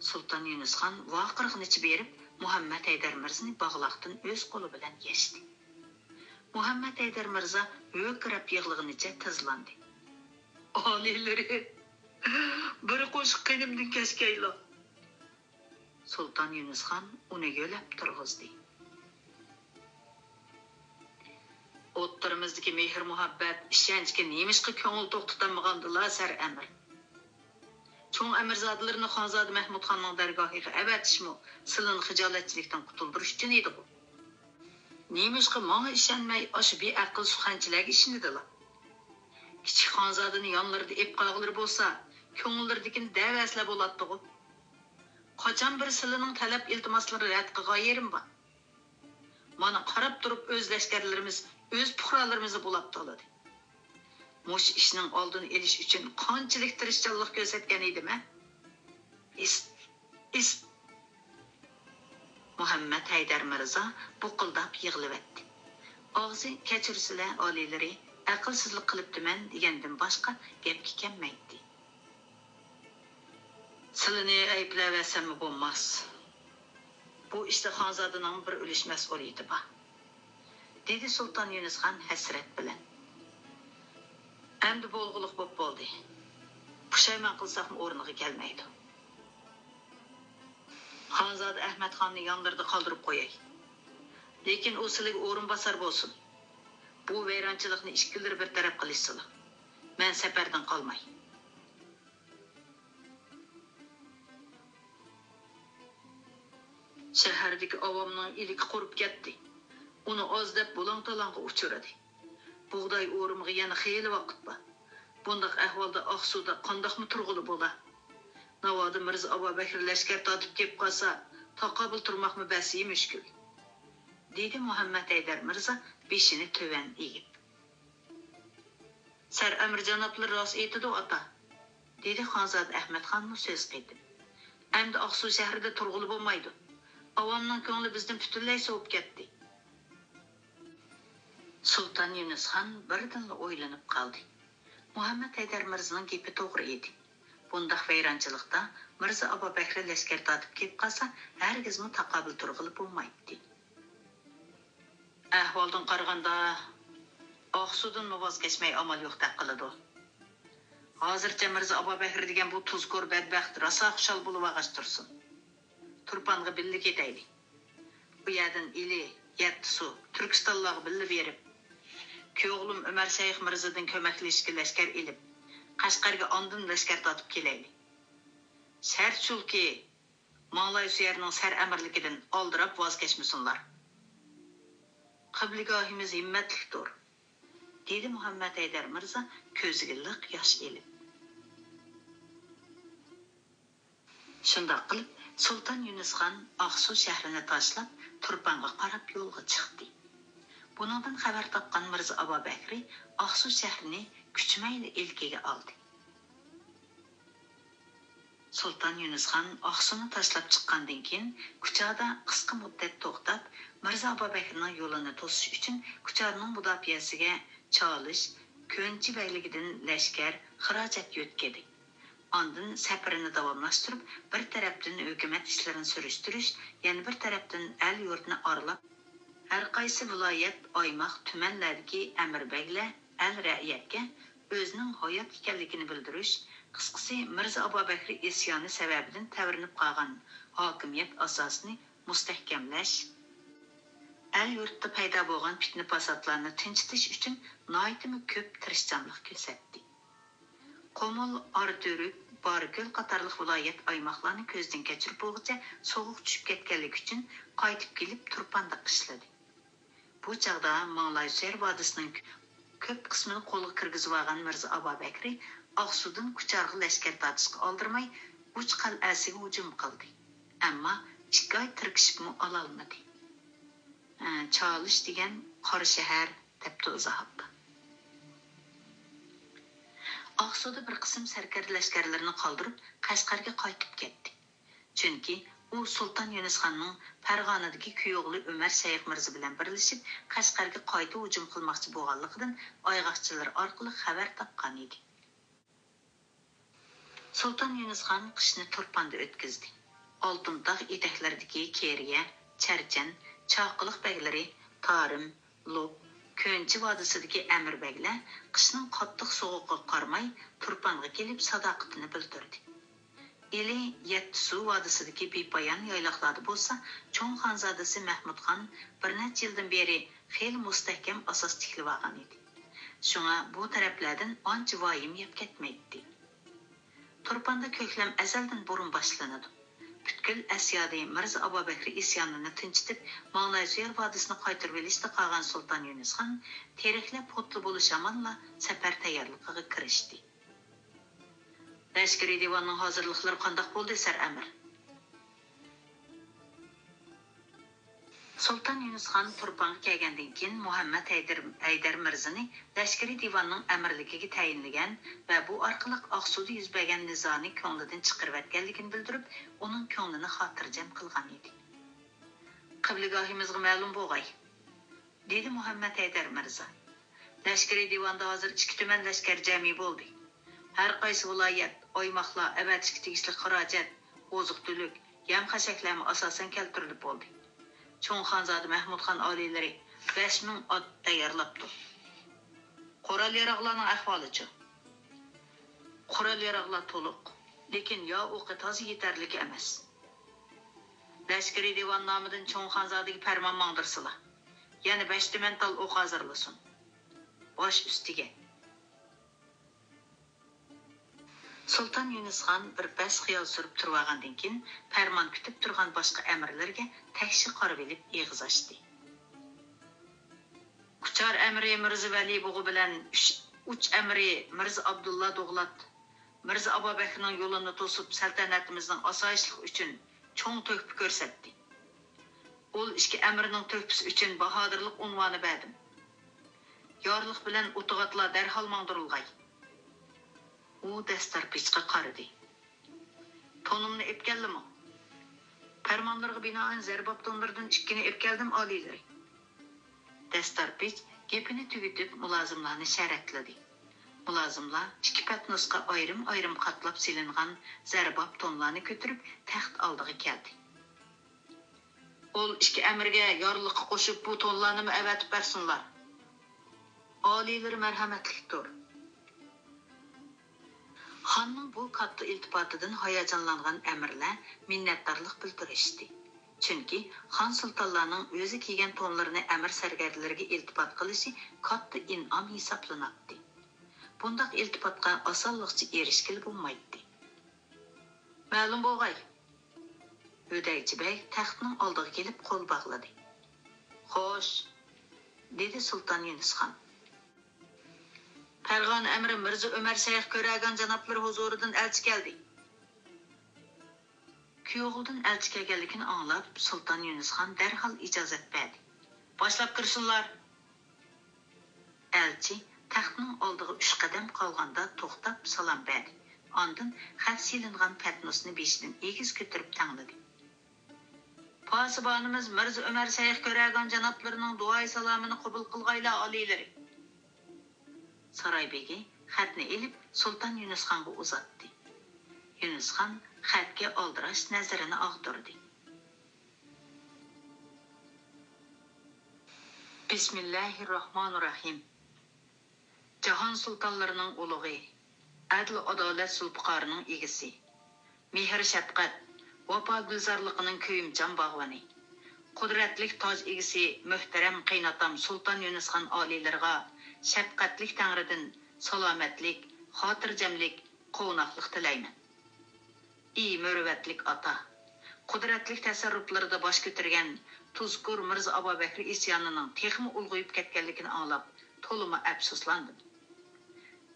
سۇلتان يۇنۇسخان ۋارقىرىغىنىچە بېرىپ، مۇھەممەد ھەيدەر مىرزىنى باغلاقتىن ئۆز قولى بىلەن يەشتى. مۇھەممەد ھەيدەر مىرزا ھۆركىرەپ يىغلىغىنىچە تىزلاندى. ئالىيلىرى، بىر قوشۇق قېنىمدىن كەچكەيلا! سۇلتان يۇنۇسخان ئۇنى يۆلەپ تۇرغۇزدى. ئوتتۇرىمىزدىكى مېھىر-مۇھەببەت، ئىشەنچكە نېمىشقا كۆڭۈل توختىتالمىغاندىلا، سەر ئەمىر؟ چوڭ ئەمىرزادىلىرىنى خانزادە مەھمۇدخاننىڭ دەرگاھىغا ئەۋەتىشمۇ سىلىنى خىجالەتچىلىكتىن قۇتۇلدۇرۇش ئۈچۈن ئىدىغۇ؟ نېمىشقا ماڭا ئىشەنمەي، ئاشۇ بىئەقىل سۇخەنچىلەرگە ئىشىنىدىلا؟ كىچىك خانزادىنى يانلىرىدا ئېلىپ قالغىلى بولسا، كۆڭۈللىرىدىكىنى دەۋەرسىلە بولاتتىغۇ؟ قاچان بىر سىلىنىڭ تەلەپ-ئىلتىماسلىرىنى رەت قىلغان يېرىم بار؟ مانا قاراپ تۇرۇپ ئۆز لەشكەرلىرىمىز، ئۆز پۇقرالىرىمىزنى بۇلاپ تالىدى. مۇشۇ ئىشنىڭ ئالدىنى ئېلىش ئۈچۈن قانچىلىك تىرىشچانلىق كۆرسەتكەن ئىدىم ھە؟ ئىس، ئىس. مۇھەممەد ھەيدەر مىرزا بۇقۇلداپ يىغلىۋەتتى. ئاغزى «كەچۈرسىلە، ئالىيلىرى، ئەقىلسىزلىك قىلىپتىمەن» دېگەندىن باشقا گەپكە كەلمەيتتى. سىلىنى ئەيىبلەۋەرسەممۇ بولماس. بۇ ئىشتا خانزادىنىڭ بىر ئۈلۈش مەسئۇلىيىتى بار، دېدى سۇلتان يۈنۈسخان ھەسرەت بىلەن. ئەمدى بولغۇلۇق بوپ بولدى. پۇشايمان قىلساقمۇ ئورنىغا كەلمەيدۇ. خانزادە ئەھمەتخاننى يانلىرىدا قالدۇرۇپ قوياي. لېكىن ئۇ سىلىگە ئورۇنباسار بولسۇن. بۇ ۋەيرانچىلىقنى ئىككىلىرى بىر تەرەپ قىلىشسىلا. مەن سەپەردىن قالماي. شەھەردىكى ئاۋامنىڭ ئىلكى قۇرۇپ كەتتى. ئۇنى ئاز دەپ بۇلاڭ-تالاڭغا ئۇچرىدى. بۇغداي ئورۇمىغا يەنە خېلى ۋاقىت بار. بۇنداق ئەھۋالدا ئاقسۇدا قانداقمۇ تۇرغىلى بولا؟ ناۋادا مىرزا ئابابەكرى لەشكەر تارتىپ كېلىپ قالسا، تاقابىل تۇرماقمۇ بەسىيى مۈشكۈل، دېدى مۇھەممەد ھەيدەر مىرزا بېشىنى تۆۋەن ئېگىپ. سەر ئەمىر جانابلىرى راست ئېيتىدۇ، ئاتا، دېدى خانزادە ئەھمەتخانمۇ سۆز قېتىپ. ئەمدى ئاقسۇ شەھىرىدە تۇرغىلى بولمايدۇ. ئاۋامنىڭ كۆڭلى بىزدىن پۈتۈنلەي سوۋۇپ كەتتى. سۇلتان يۈنۈسخان بىردىنلا ئويلىنىپ قالدى. مۇھەممەد ھەيدەر مىرزىنىڭ گېپى توغرا ئىدى. بۇنداق ۋەيرانچىلىقتا مىرزا ئابابەكرى لەشكەر تارتىپ كېلىپ قالسا، ھەرگىزمۇ تاقابىل تۇرغىلى بولمايتتى. ئەھۋالدىن قارىغاندا، ئاقسۇدىنمۇ ۋاز كەچمەي ئامال يوقتەك قىلىدۇ. ھازىرچە مىرزا ئابابەكرى دېگەن بۇ تۇزكور بەدبەخت راسا خۇشال بولۇۋالغاچ تۇرسۇن. تۇرپانغا بىللە كېتەيلى. بۇ يەردىن ئىلى، يەتتىسۇ، تۈركىستانلارغا بىللە بېرىپ، كۆيۈك ئوغلۇم ئۆمەر شەيخ مىرزىدىن كۆمەكلىشىشكە لەشكەر ئېلىپ، قەشقەرگە ئاندىن لەشكەر تارتىپ كېلەيلى. شەرت شۇكى، ماڭلاي سۆيەرنىڭ سەر ئەمىرلىكىدىن ئالدىراپ ۋاز كەچمىسۇنلار. قىبلىگاھىمىز ھىممەتلىكتۇر، دېدى مۇھەممەد ھەيدەر مىرزا كۆزىگە لىق ياش ئېلىپ. شۇنداق قىلىپ، سۇلتان يۈنۈسخان ئاقسۇ شەھىرىنى تاشلاپ، تۇرپانغا قاراپ يولغا چىقتى. بۇنىڭدىن خەۋەر تاپقان مىرزا ئابابەكرى ئاقسۇ شەھىرىنى كۈچىمەيلا ئىلكىگە ئالدى. سۇلتان يۈنۈسخان ئاقسۇنى تاشلاپ چىققاندىن كېيىن، كۇچادا قىسقا مۇددەت توختاپ، مىرزا ئابابەكرىنىڭ يولىنى توسۇش ئۈچۈن كۇچانىڭ مۇداپىئەسىگە چالىش، كۆنچى بەگلىكىدىن لەشكەر، خىراجەت يۆتكىدى. ئاندىن سەپىرىنى داۋاملاشتۇرۇپ، بىر تەرەپتىن ھۆكۈمەت ئىشلىرىنى سۈرۈشتۈرۈش، يەنە بىر تەرەپتىن ئەل-يۇرتنى ئارىلاپ، ھەرقايسى ۋىلايەت، ئايماق، تۈمەنلەردىكى ئەمىر بەگلەر، ئەل-رەئىيەتكە ئۆزىنىڭ ھايات ئىكەنلىكىنى بىلدۈرۈش، قىسقىسى، مىرزا ئابابەكرى ئىسيانى سەۋەبىدىن تەۋرىنىپ قالغان ھاكىمىيەت ئاساسىنى مۇستەھكەملەش، ئەل-يۇرتتا پەيدا بولغان پىتنە-پاساتلارنى تىنچىتىش ئۈچۈن ناھايىتىمۇ كۆپ تىرىشچانلىق كۆرسەتتى. قومۇل، ئاراتۈرۈك، بارىكۆل قاتارلىق ۋىلايەت، ئايماقلارنى كۆزدىن كەچۈرۈپ بولغۇچە سوغۇق چۈشۈپ كەتكەنلىكى ئۈچۈن قايتىپ كېلىپ تۇرپاندا قىشلىدى. بۇ چاغدا ماڭلاي سۆيەر ۋادىسىنىڭ كۆپ قىسمىنى قولغا كىرگۈزۈۋالغان مىرزا ئابابەكرى ئاقسۇدىن كۇچارغا لەشكەر تارتىشقا ئالدىرىماي، ئۇچ قەلئەسىگە ھۇجۇم قىلدى. ئەمما ئىككى ئاي تىركىشىپمۇ ئالالمىدى. ھە، چالىش دېگەن قارا شەھەر، دەپتۇ ئىزاھاتتا. ئاقسۇدا بىر قىسىم سەركەردە لەشكەرلىرىنى قالدۇرۇپ، قەشقەرگە قايتىپ كەتتى. چۈنكى ئۇ سۇلتان يۇنۇسخاننىڭ پەرغانىدىكى كۈيئوغلى ئۆمەر شەيخ مىرزا بىلەن بىرلىشىپ، قەشقەرگە قايتا ھۇجۇم قىلماقچى بولغانلىقىدىن ئايغاقچىلىرى ئارقىلىق خەۋەر تاپقان ئىدى. سۇلتان يۇنۇسخان قىشنى تۇرپاندا ئۆتكۈزدى. ئالتۇن تاغ ئېتەكلىرىدىكى كېرىيە، چەرچەن، چاقىلىق بەگلىرى، تارىم، لوپ، كۆنچى ۋادىسىدىكى ئەمىر بەگلەر قىشنىڭ قاتتىق سوغۇقىغا قارىماي، تۇرپانغا كېلىپ ساداقىتىنى بىلدۈردى. ئىلى يەتتىسۇ ۋادىسىدىكى بىپايان يايلاقلاردا بولسا، چوڭ خانزادىسى مەھمۇدخان بىر نەچچە يىلدىن بېرى خېلى مۇستەھكەم ئاساس تىكلىۋالغان ئىدى. شۇڭا بۇ تەرەپلەردىن ئانچە ۋايىم يەپ كەتمەيتتى. تۇرپاندا كۆكلەم ئەزەلدىن بۇرۇن باشلىنىدۇ. پۈتكۈل ئەسيادى مىرزا ئابابەكرى ئىسيانىنى تىنچىتىپ، ماڭنايسۇيەر ۋادىسىنى قايتۇرۇۋېلىشتا قالغان سۇلتان يۇنۇسخان تېرەكلەپ ئوتلا بولۇش ھامانلا سەپەر تەييارلىقىغا كىرىشتى. لەشكىرىي دىۋاننىڭ ھازىرلىقلىرى قانداق بولدى، سەر ئەمىر؟ سۇلتان يۇنۇسخان تۇرپانغا كەلگەندىن كېيىن، مۇھەممەد ھەيدەر، ھەيدەر مىرزىنى لەشكىرىي دىۋاننىڭ ئەمىرلىكىگە تەيىنلىگەن ۋە بۇ ئارقىلىق ئاقسۇدا يۈز بەرگەن نىزانى كۆڭلىدىن چىقىرىۋەتكەنلىكىنى بىلدۈرۈپ، ئۇنىڭ كۆڭلىنى خاتىرجەم قىلغان ئىدى. قىبلىگاھىمىزغا مەلۇم بولغاي، دېدى مۇھەممەد ھەيدەر مىرزا. لەشكىرىي دىۋاندا ھازىر ئىككى تۈمەن لەشكەر جەمئىي بولدى. ھەر قايسى ۋىلايەت، ئايماقلار ئەۋەتىشكە تېگىشلىك خىراجەت، ئوزۇق-تۈلۈك، يەم-خەشەكلەرمۇ ئاساسەن كەلتۈرۈلۈپ بولدى. چوڭ خانزادە مەھمۇدخان ئالىيلىرى بەش مىڭ ئات تەييارلاپتۇ. قورال-ياراغلارنىڭ ئەھۋالىچۇ؟ قورال-ياراغلار تولۇق، لېكىن يا ئوقى تازا يېتەرلىك ئەمەس. لەشكىرىي دىۋان نامىدىن چوڭ خانزادىگە پەرمان ماڭدۇرسىلا، يەنە بەش تۈمەن تال ئوق ھازىرلىسۇن. باش ئۈستىگە. سۇلتان يۇنۇسخان بىر پەس خىيال سۈرۈپ تۇرۇۋالغاندىن كېيىن، پەرمان كۈتۈپ تۇرغان باشقا ئەمىرلەرگە تەكشى قارىۋېلىپ ئېغىز ئاچتى. كۇچار ئەمىرى مىرزا ۋەلى بۇغا بىلەن ئۈچ، ئۇچ ئەمىرى مىرزا ئابدۇللا دوغلات، مىرزا ئابابەكرىنىڭ يولىنى توسۇپ، سەلتەنىتىمىزنىڭ ئاسايىشلىقى ئۈچۈن چوڭ تۆھپە كۆرسەتتى. ئۇل ئىككى ئەمىرنىڭ تۆھپىسى ئۈچۈن باھادىرلىق ئۇنۋانى بەردىم. يارلىق بىلەن ئوتىغاتلار دەرھال ماڭدۇرۇلغاي. ئۇ دەستار پېچقا قارىدى. تونۇمنى ئېلىپ كەلدىمۇ؟ پەرمانلىرىغا بىنائەن زەرباپ تونلىرىدىن ئىككىنى ئېلىپ كەلدىم، ئالىيلىرى. دەستار پېچ گېپىنى تۈگىتىپ، مۇلازىملارنى شەرەتلىدى. مۇلازىملار ئىككى پەتنۇسقا ئايرىم-ئايرىم قاتلاپ سېلىنغان زەرباپ تونلارنى كۆتۈرۈپ، تەخت ئالدىغا كەلدى. ئۇل ئىككى ئەمىرگە يارلىققا قوشۇپ، بۇ تونلارنىمۇ ئەۋەتىپ بەرسۇنلار. ئالىيلىرى مەرھەمەتلىكتۇر. خاننىڭ بۇ كاتتا ئىلتىپاتىدىن ھاياجانلانغان ئەمىرلەر مىننەتدارلىق بىلدۈرۈشتى. چۈنكى خان سۇلتانلارنىڭ ئۆزى كىيگەن تونلىرىنى ئەمىر سەركەردىلىرىگە ئىلتىپات قىلىشى كاتتا ئىنئام ھېسابلىناتتى. بۇنداق ئىلتىپاتقا ئاسانلىقچە ئېرىشكىلى بولمايتتى. مەلۇم بولغاي. ھۆدەيچى بەگ تەختنىڭ ئالدىغا كېلىپ قول باغلىدى. خوش، دېدى سۇلتان يۇنۇسخان. پەرغانە ئەمىرى مىرزا ئۆمەر شەيخ كۆرەگان جانابلىرى ھۇزۇرىدىن ئەلچى كەلدى. كۈيئوغلىدىن ئەلچى كەلگەنلىكىنى ئاڭلاپ، سۇلتان يۇنۇسخان دەرھال ئىجازەت بەردى. باشلاپ كىرسۇنلار! ئەلچى تەختنىڭ ئالدىغا ئۈچ قەدەم قالغاندا توختاپ سالام بەردى. ئاندىن خەت سېلىنغان پەتنۇسنى بېشىدىن ئېگىز كۆتۈرۈپ تەڭلىدى. پاسىبانىمىز مىرزا ئۆمەر شەيخ كۆرەگان جانابلىرىنىڭ دۇئاي سالامىنى قوبۇل قىلغايلا، ئالىيلىرى! ساراي بېگى خەتنى ئېلىپ، سۇلتان يۇنۇسخانغا ئۇزاتتى. يۇنۇسخان خەتكە ئالدىراش نەزىرىنى ئاغدۇردى. بىسمىللاھىرراھمانىرراھىم. جاھان سۇلتانلىرىنىڭ ئۇلۇغى، ئەدىل-ئادالەت زۇلپىقارىنىڭ ئىگىسى، مېھىر-شەپقەت، ۋاپا-گۈلزارلىقىنىڭ كۆيۈمچان باغۋىنى، قۇدرەتلىك تاج ئىگىسى، مۆھتەرەم قېيىنئاتام سۇلتان يۇنۇسخان ئالىيلىرىغا شەپقەتلىك تەڭرىدىن سالامەتلىك، خاتىرجەملىك، قوناقلىق تىلەيمەن. ئى مۇرۇۋۋەتلىك ئاتا! قۇدرەتلىك تەسەررۇپلىرىدا باش كۆتۈرگەن تۇزكور مىرزا ئابابەكرى ئىسيانىنىڭ تېخىمۇ ئۇلغىيىپ كەتكەنلىكىنى ئاڭلاپ، تولىمۇ ئەپسۇسلاندىم.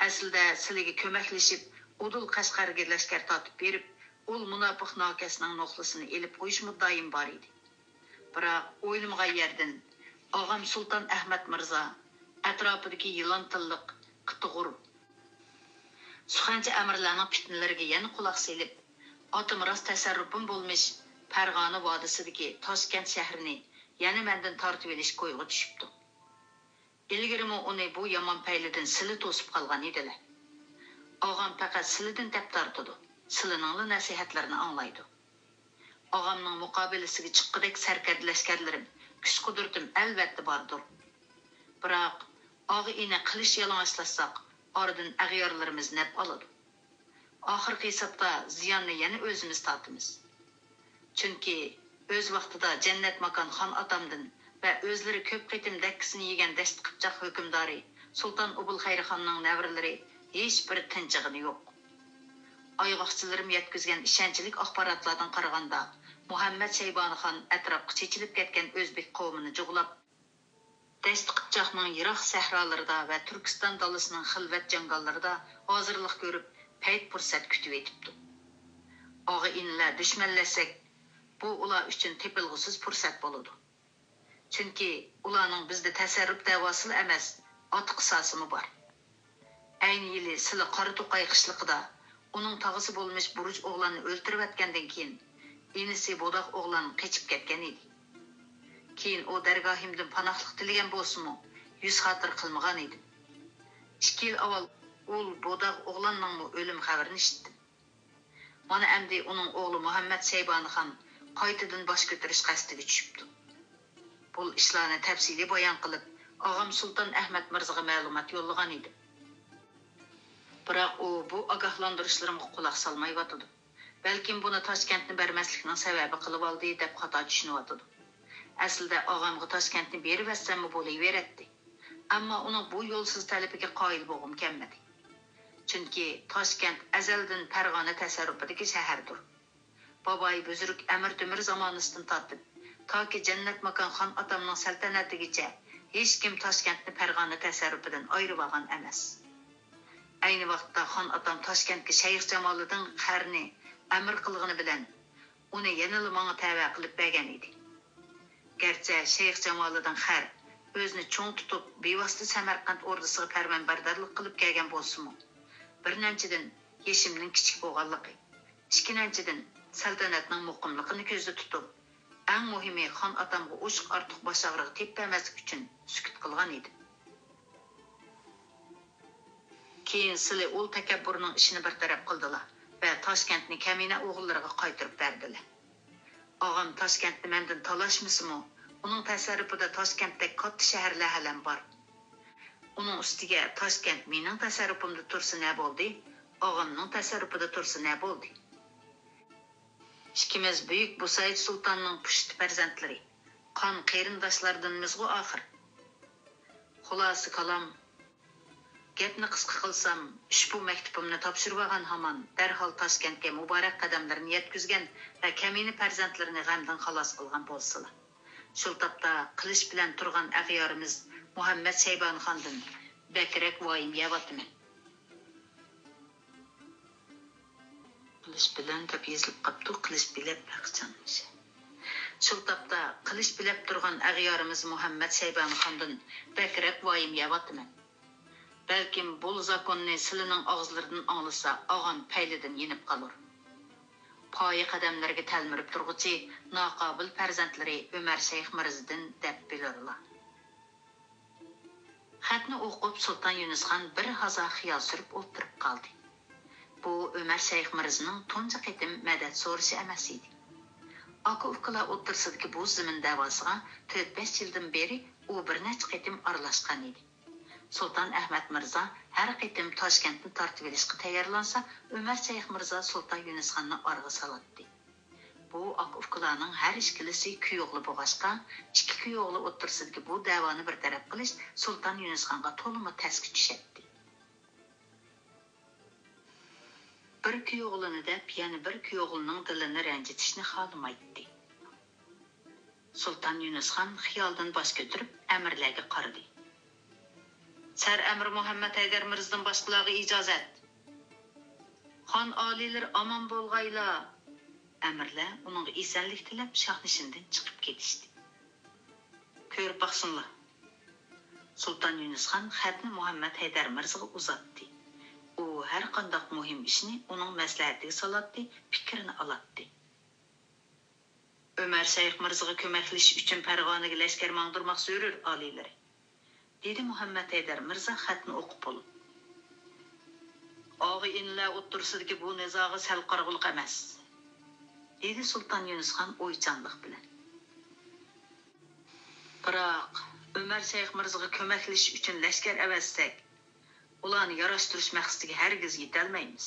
ئەسلىدە سىلىگە كۆمەكلىشىپ، ئۇدۇل قەشقەرگە لەشكەر تارتىپ بېرىپ، ئۇل مۇناپىق ناكەسنىڭ نوخلىسىنى ئېلىپ قويۇش مۇددىئايىم بار ئىدى. بىراق ئويلىمىغان يەردىن ئاغام سۇلتان ئەھمەد مىرزا ئەتراپىدىكى يىلان تىللىق قىتىغۇر سۇخەنچى ئەمىرلەرنىڭ پىتنىلىرىگە يەنە قۇلاق سېلىپ، ئاتىمىراس تەسەررۇپۇم بولمىش پەرغانە ۋادىسىدىكى تاشكەنت شەھىرىنى يەنە مەندىن تارتىۋېلىش كويىغا چۈشۈپتۇ. ئىلگىرىمۇ ئۇنى بۇ يامان پەيلىدىن سىلە توسۇپ قالغان ئىدىلە. ئاغام پەقەت سىلىدىن دەپ تارتىدۇ، سىلىنىڭلا نەسىھەتلىرىنى ئاڭلايدۇ. ئاغامنىڭ مۇقابىلىسىگە چىققۇدەك سەركەردە لەشكەرلىرىم، كۈچ-قۇدرىتىم ئەلۋەتتە باردۇر. بىراق، ئاغا-ئىنى قىلىچ يالىڭاچلاشساق، ئارىدىن ئەغيارلىرىمىز نەپ ئالىدۇ. ئاخىرقى ھېسابتا زىياننى يەنە ئۆزىمىز تارتىمىز. چۈنكى ئۆز ۋاقتىدا جەننەت ماكان خان ئاتامدىن ۋە ئۆزلىرى كۆپ قېتىم دەككىسىنى يېگەن دەشت قىپچاق ھۆكۈمدارى سۇلتان ئوبۇلخەيرخاننىڭ نەۋرىلىرى ھېچبىرى تىنچىغىنى يوق. ئايغاقچىلىرىم يەتكۈزگەن ئىشەنچلىك ئاخباراتلاردىن قارىغاندا، مۇھەممەد شەيبانى خان ئەتراپقا چېچىلىپ كەتكەن ئۆزبېك قوۋمىنى جۇغلاپ، دەشت قىپچاقنىڭ يىراق سەھرالىرىدا ۋە تۈركىستان دالىسىنىڭ خىلۋەت جاڭگاللىرىدا ھازىرلىق كۆرۈپ، پەيت پۇرسەت كۈتۈۋېتىپتۇ. ئاغا-ئىنىلەر دۈشمەنلەشسەك، بۇ ئۇلار ئۈچۈن تېپىلغۇسىز پۇرسەت بولىدۇ. چۈنكى ئۇلارنىڭ بىزدە تەسەررۇپ دەۋاسىلا ئەمەس، ئات قىساسىمۇ بار. ئەينى يىلى سىلى قارا توقاي قىشلىقىدا ئۇنىڭ تاغىسى بولمىش بۇرۇج ئوغلاننى ئۆلتۈرۈۋەتكەندىن كېيىن، ئىنىسى بوداغ ئوغلان قېچىپ كەتكەن ئىدى. كېيىن ئۇ دەرگاھىمدىن پاناھلىق تىلىگەن بولسىمۇ، يۈز خاتىرە قىلمىغان ئىدىم. ئىككى يىل ئاۋۋال ئۇل بوداغ ئوغلاننىڭمۇ ئۆلۈم خەۋىرىنى ئىشىتتىم. مانا ئەمدى ئۇنىڭ ئوغلى مۇھەممەد شەيبانى خان قايتىدىن باش كۆتۈرۈش قەستىگە چۈشۈپتۇ. بۇ ئىشلارنى تەپسىلىي بايان قىلىپ، ئاغام سۇلتان ئەھمەد مىرزىغا مەلۇمات يوللىغان ئىدىم. بىراق ئۇ بۇ ئاگاھلاندۇرۇشلىرىمغا قۇلاق سالمايۋاتىدۇ. بەلكىم بۇنى تاشكەنتنى بەرمەسلىكنىڭ سەۋەبى قىلىۋالدى دەپ خاتا چۈشىنىۋاتىدۇ. ئەسلىدە ئاغامغا تاشكەنتنى بېرىۋەتسەممۇ بولۇۋېرەتتى. ئەمما ئۇنىڭ بۇ يولسىز تەلىپىگە قايىل بولغۇم كەلمىدى. چۈنكى تاشكەنت ئەزەلدىن پەرغانە تەسەررۇپىدىكى شەھەردۇر. بابايى بۈزرۈك ئەمىر تۆمۈر زامانىسىدىن تارتىپ، تاكى جەننەت ماكان خان ئاتامنىڭ سەلتەنىتىگىچە ھېچكىم تاشكەنتنى پەرغانە تەسەررۇپىدىن ئايرىۋالغان ئەمەس. ئەينى ۋاقىتتا خان ئاتام تاشكەنتكە شەيخ جامالىدىن خەرنى ئەمىر قىلغىنى بىلەن، ئۇنى يەنىلا ماڭا تەۋە قىلىپ بەرگەن ئىدى. گەرچە شەيخ جامالىدىن خەر ئۆزىنى چوڭ تۇتۇپ، بىۋاسىتە سەمەرقەنت ئوردىسىغا پەرمانبەردارلىق قىلىپ كەلگەن بولسىمۇ، بىرىنچىدىن، يېشىمنىڭ كىچىك بولغانلىقى، ئىككىنچىدىن، سەلتەنەتنىڭ مۇقىملىقىنى كۆزدە تۇتۇپ، ئەڭ مۇھىمى، خان ئاتامغا ئوشۇق ئارتۇق باش ئاغرىقى تېپىپ بەرمەسلىك ئۈچۈن سۈكۈت قىلغان ئىدىم. كېيىن سىلى ئۇل تەكەببۇرنىڭ ئىشىنى بىر تەرەپ قىلدىلا ۋە تاشكەنتنى كەمىنە ئوغۇللىرىغا قايتۇرۇپ بەردىلە. ئاغام تاشكەنتنى مەندىن تالاشمىسىمۇ، ئۇنىڭ تەسەررۇپىدا تاشكەنتتەك كاتتا شەھەرلەر ھەلەم بار. ئۇنىڭ ئۈستىگە تاشكەنت مېنىڭ تەسەررۇپۇمدا تۇرسا نە بولدى، ئاغامنىڭ تەسەررۇپىدا تۇرسا نە بولدى؟ ئىككىمىز بۈيۈك بۇسايىت سۇلتاننىڭ پۇشتى پەرزەنتلىرى، قان قېرىنداشلاردىنمىزغۇ ئاخىر. خۇلاسە كالام، گەپنى قىسقا قىلسام، ئۇشبۇ مەكتۇپۇمنى تاپشۇرۇۋالغان ھامان دەرھال تاشكەنتكە مۇبارەك قەدەملىرىنى يەتكۈزگەن ۋە كەمىنە پەرزەنتلىرىنى غەمدىن خالاس قىلغان بولسىلا. شۇ تاپتا قىلىچ بىلەن تۇرغان ئەغيارىمىز مۇھەممەد شەيبانى خاندىن بەكرەك ۋايىم يەۋاتىمەن. قىلىچ بىلەن دەپ يېزىلىپ قاپتۇ، قىلىچ بىلەپ ھەقىچانمىش. شۇ تاپتا قىلىچ بىلەپ تۇرغان ئەغيارىمىز مۇھەممەد شەيبانى خاندىن بەكرەك ۋايىم يەۋاتىمەن. بەلكىم بۇ زاكوننى سىلىنىڭ ئاغزىلىرىدىن ئاڭلىسا، ئاغام پەيلىدىن يېنىپ قالۇر. پايە قەدەملىرىگە تەلمۈرۈپ تۇرغۇچى ناقابىل پەرزەنتلىرى ئۆمەر شەيخ مىرزىدىن دەپ بىلۇرلا. خەتنى ئوقۇپ، سۇلتان يۇنۇسخان بىر ھازا خىيال سۈرۈپ ئولتۇرۇپ قالدى. بۇ ئۆمەر شەيخ مىرزىنىڭ تۇنجى قېتىم مەدەت سورىشى ئەمەس ئىدى. ئاكا-ئۇكىلار ئوتتۇرىسىدىكى بۇ زېمىن دەۋاسىغا تۆت-بەش يىلدىن بېرى ئۇ بىر نەچچە قېتىم ئارىلاشقان ئىدى. سۇلتان ئەھمەد مىرزا ھەر قېتىم تاشكەنتنى تارتىۋېلىشقا تەييارلانسا، ئۆمەر شەيخ مىرزا سۇلتان يۇنۇسخاننى ئارىغا سالاتتى. بۇ ئاكا-ئۇكىلارنىڭ ھەر ئىككىلىسى كۈيئوغلى بولغاچقا، ئىككى كۈيئوغلى ئوتتۇرىسىدىكى بۇ دەۋانى بىر تەرەپ قىلىش سۇلتان يۇنۇسخانغا تولىمۇ تەسكە چۈشەتتى. بىر كۈيئوغلىنى دەپ، يەنە بىر كۈيئوغلىنىڭ دىلىنى رەنجىتىشنى خالىمايتتى. سۇلتان يۇنۇسخان خىيالدىن باش كۆتۈرۈپ، ئەمىرلەرگە قارىدى. سەر ئەمىر مۇھەممەد ھەيدەر مىرزىدىن باشقىلارغا ئىجازەت! خان ئالىيلىرى ئامان بولغايلا! ئەمىرلەر ئۇنىڭغا ئېسەنلىك تىلەپ، شاھنىشىندىن چىقىپ كېتىشتى. كۆرۈپ باقسۇنلا. سۇلتان يۇنۇسخان خەتنى مۇھەممەد ھەيدەر مىرزىغا ئۇزاتتى. ئۇ ھەر قانداق مۇھىم ئىشنى ئۇنىڭ مەسلىھەتىگە سالاتتى، پىكرىنى ئالاتتى. ئۆمەر شەيخ مىرزىغا كۆمەكلىشىش ئۈچۈن پەرغانىگە لەشكەر ماڭدۇرماق زۆرۈر، ئالىيلىرى، دېدى مۇھەممەد ھەيدەر مىرزا خەتنى ئوقۇپ بولۇپ. ئاغا-ئىنىلەر ئوتتۇرىسىدىكى بۇ نىزاغا سەل قارىغۇلۇق ئەمەس، دېدى سۇلتان يۇنۇسخان ئويچانلىق بىلەن. بىراق، ئۆمەر شەيخ مىرزىغا كۆمەكلىشىش ئۈچۈن لەشكەر ئەۋەتسەك، ئۇلارنى ياراشتۇرۇش مەقسىتىگە ھەرگىز يېتەلمەيمىز.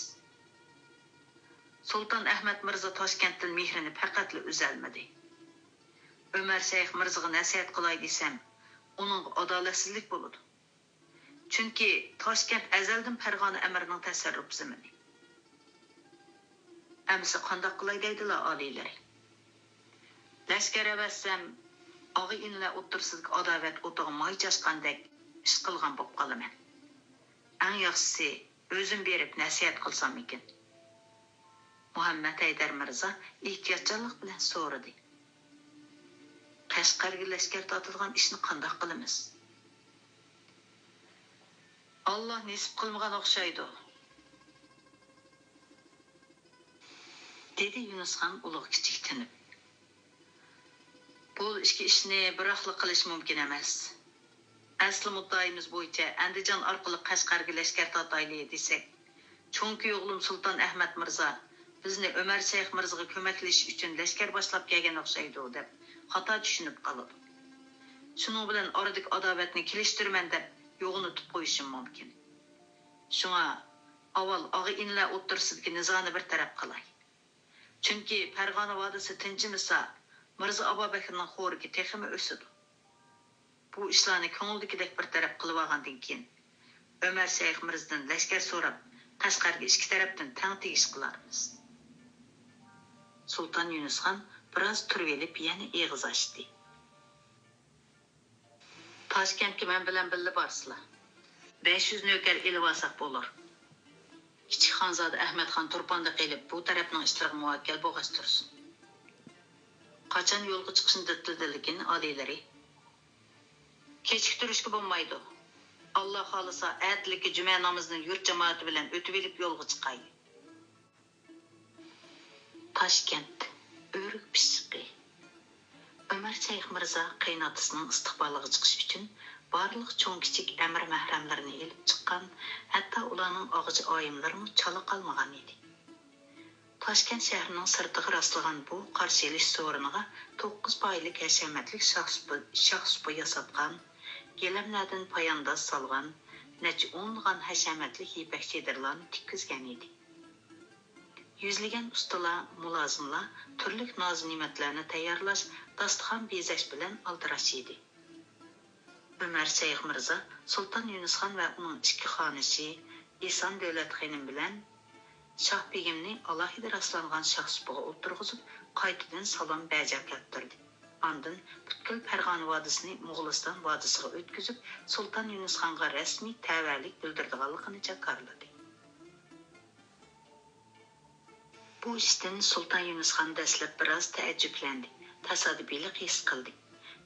سۇلتان ئەھمەد مىرزا تاشكەنتتىن مېھرىنى پەقەتلا ئۈزەلمىدى. ئۆمەر شەيخ مىرزىغا نەسىھەت قىلاي دېسەم، ئۇنىڭغا ئادالەتسىزلىك بولىدۇ. چۈنكى تاشكەنت ئەزەلدىن پەرغانە ئەمىرنىڭ تەسەررۇپ زېمىنى. ئەمىسە قانداق قىلاي دەيدىلا ئالىيلىرى؟ لەشكەر ئەۋەتسەم، ئاغا-ئىنىلەر ئوتتۇرىسىدىكى ئاداۋەت ئوتىغا ماي چاچقاندەك ئىش قىلغان بولۇپ قالىمەن. ئەڭ ياخشىسى، ئۆزۈم بېرىپ نەسىھەت قىلساممىكىن؟ مۇھەممەد ھەيدەر مىرزا ئېھتىياتچانلىق بىلەن سورىدى. قەشقەرگە لەشكەر تارتىدىغان ئىشنى قانداق قىلىمىز؟ ئاللا نېسىپ قىلمىغان ئوخشايدۇ، دېدى يۇنۇسخان ئۇلۇغ كىچىك تىنىپ. بۇ ئىككى ئىشنى بىراقلا قىلىش مۇمكىن ئەمەس. ئەسلى مۇددىئايىمىز بويىچە ئەندىجان ئارقىلىق قەشقەرگە لەشكەر تارتايلى دېسەك، چوڭ كۈيئوغلۇم سۇلتان ئەھمەد مىرزا بىزنى ئۆمەر شەيخ مىرزىغا كۆمەكلىشىش ئۈچۈن لەشكەر باشلاپ كەلگەن ئوخشايدۇ دەپ خاتا چۈشىنىپ قالىدۇ. شۇنىڭ بىلەن ئارىدىكى ئاداۋەتنى كېلىشتۈرىمەن دەپ يوغىنىتىپ قويۇشۇم مۇمكىن. شۇڭا ئاۋۋال ئاغا-ئىنىلەر ئوتتۇرىسىدىكى نىزانى بىر تەرەپ قىلاي. چۈنكى پەرغانە ۋادىسى تىنچىمىسا، مىرزا ئابابەكرىنىڭ خورىكى تېخىمۇ ئۆسىدۇ. بۇ ئىشلارنى كۆڭۈلدىكىدەك بىر تەرەپ قىلىۋالغاندىن كېيىن، ئۆمەر شەيخ مىرزىدىن لەشكەر سوراپ، قەشقەرگە ئىككى تەرەپتىن تەڭ تېگىش قىلارمىز. سۇلتان يۇنۇسخان بىراز تۇرۇۋېلىپ يەنە ئېغىز ئاچتى. تاشكەنتكە مەن بىلەن بىللە بارسىلا. بەش يۈز نۆكەر ئېلىۋالساق بولۇر. كىچىك خانزادە ئەھمەتخان تۇرپاندا قېلىپ، بۇ تەرەپنىڭ ئىشلىرىغا مۇۋەككەل بولغاچ تۇرسۇن. قاچان يولغا چىقىشنى دەتتىلدىلىكىن ئالىيلىرى؟ كېچىكتۈرۈشكە بولمايدۇ. ئاللا خالىسا، ئەتىلىكى جۈمە نامىزىنى يۇرت جامائىتى بىلەن ئۆتۈۋېلىپ يولغا چىقايلى. تاشكەنت، ئۆرۈك پىششىقى. ئۆمەر شەيخ مىرزا قېيىنئاتىسىنىڭ ئىستىقبالىغا چىقىش ئۈچۈن بارلىق چوڭ-كىچىك ئەمىر-مەھرەملىرىنى ئېلىپ چىققان، ھەتتا ئۇلارنىڭ ئاغىچى ئايىملىرىمۇ چالا قالمىغان ئىدى. تاشكەنت شەھىرىنىڭ سىرتىغا راسلىغان بۇ قارشى ئېلىش سورۇنىغا توققۇز پايلىق ھەشەمەتلىك شاخ سۇپا، شاخ سۇپا ياساتقان، گىلەملەردىن پايانداز سالغان، نەچچە ئونلىغان ھەشەمەتلىك يىپەك چېدىرلارنى تىككۈزگەن ئىدى. يۈزلىگەن ئۇستىلار، مۇلازىملار تۈرلۈك نازۇ-نېمەتلەرنى تەييارلاش، داستىخان بېزەش بىلەن ئالدىراش ئىدى. ئۆمەر شەيخ مىرزا سۇلتان يۇنۇسخان ۋە ئۇنىڭ ئىككى خانىشى ئېسان دۆلەت خېنىم بىلەن شاھ بېگىمنى ئالاھىدە راسلانغان شاخ سۇپىغا ئولتۇرغۇزۇپ، قايتىدىن سالام بەجا كەلتۈردى. ئاندىن پۈتكۈل پەرغانە ۋادىسىنى موغۇلىستان ۋادىسىغا ئۆتكۈزۈپ، سۇلتان يۇنۇسخانغا رەسمىي تەۋەلىك بىلدۈرىدىغانلىقىنى جاكارلىدى. بۇ ئىشتىن سۇلتان يۇنۇسخان دەسلەپ بىراز تەئەججۈپلەندى، تاسادىپىيلىق ھېس قىلدى.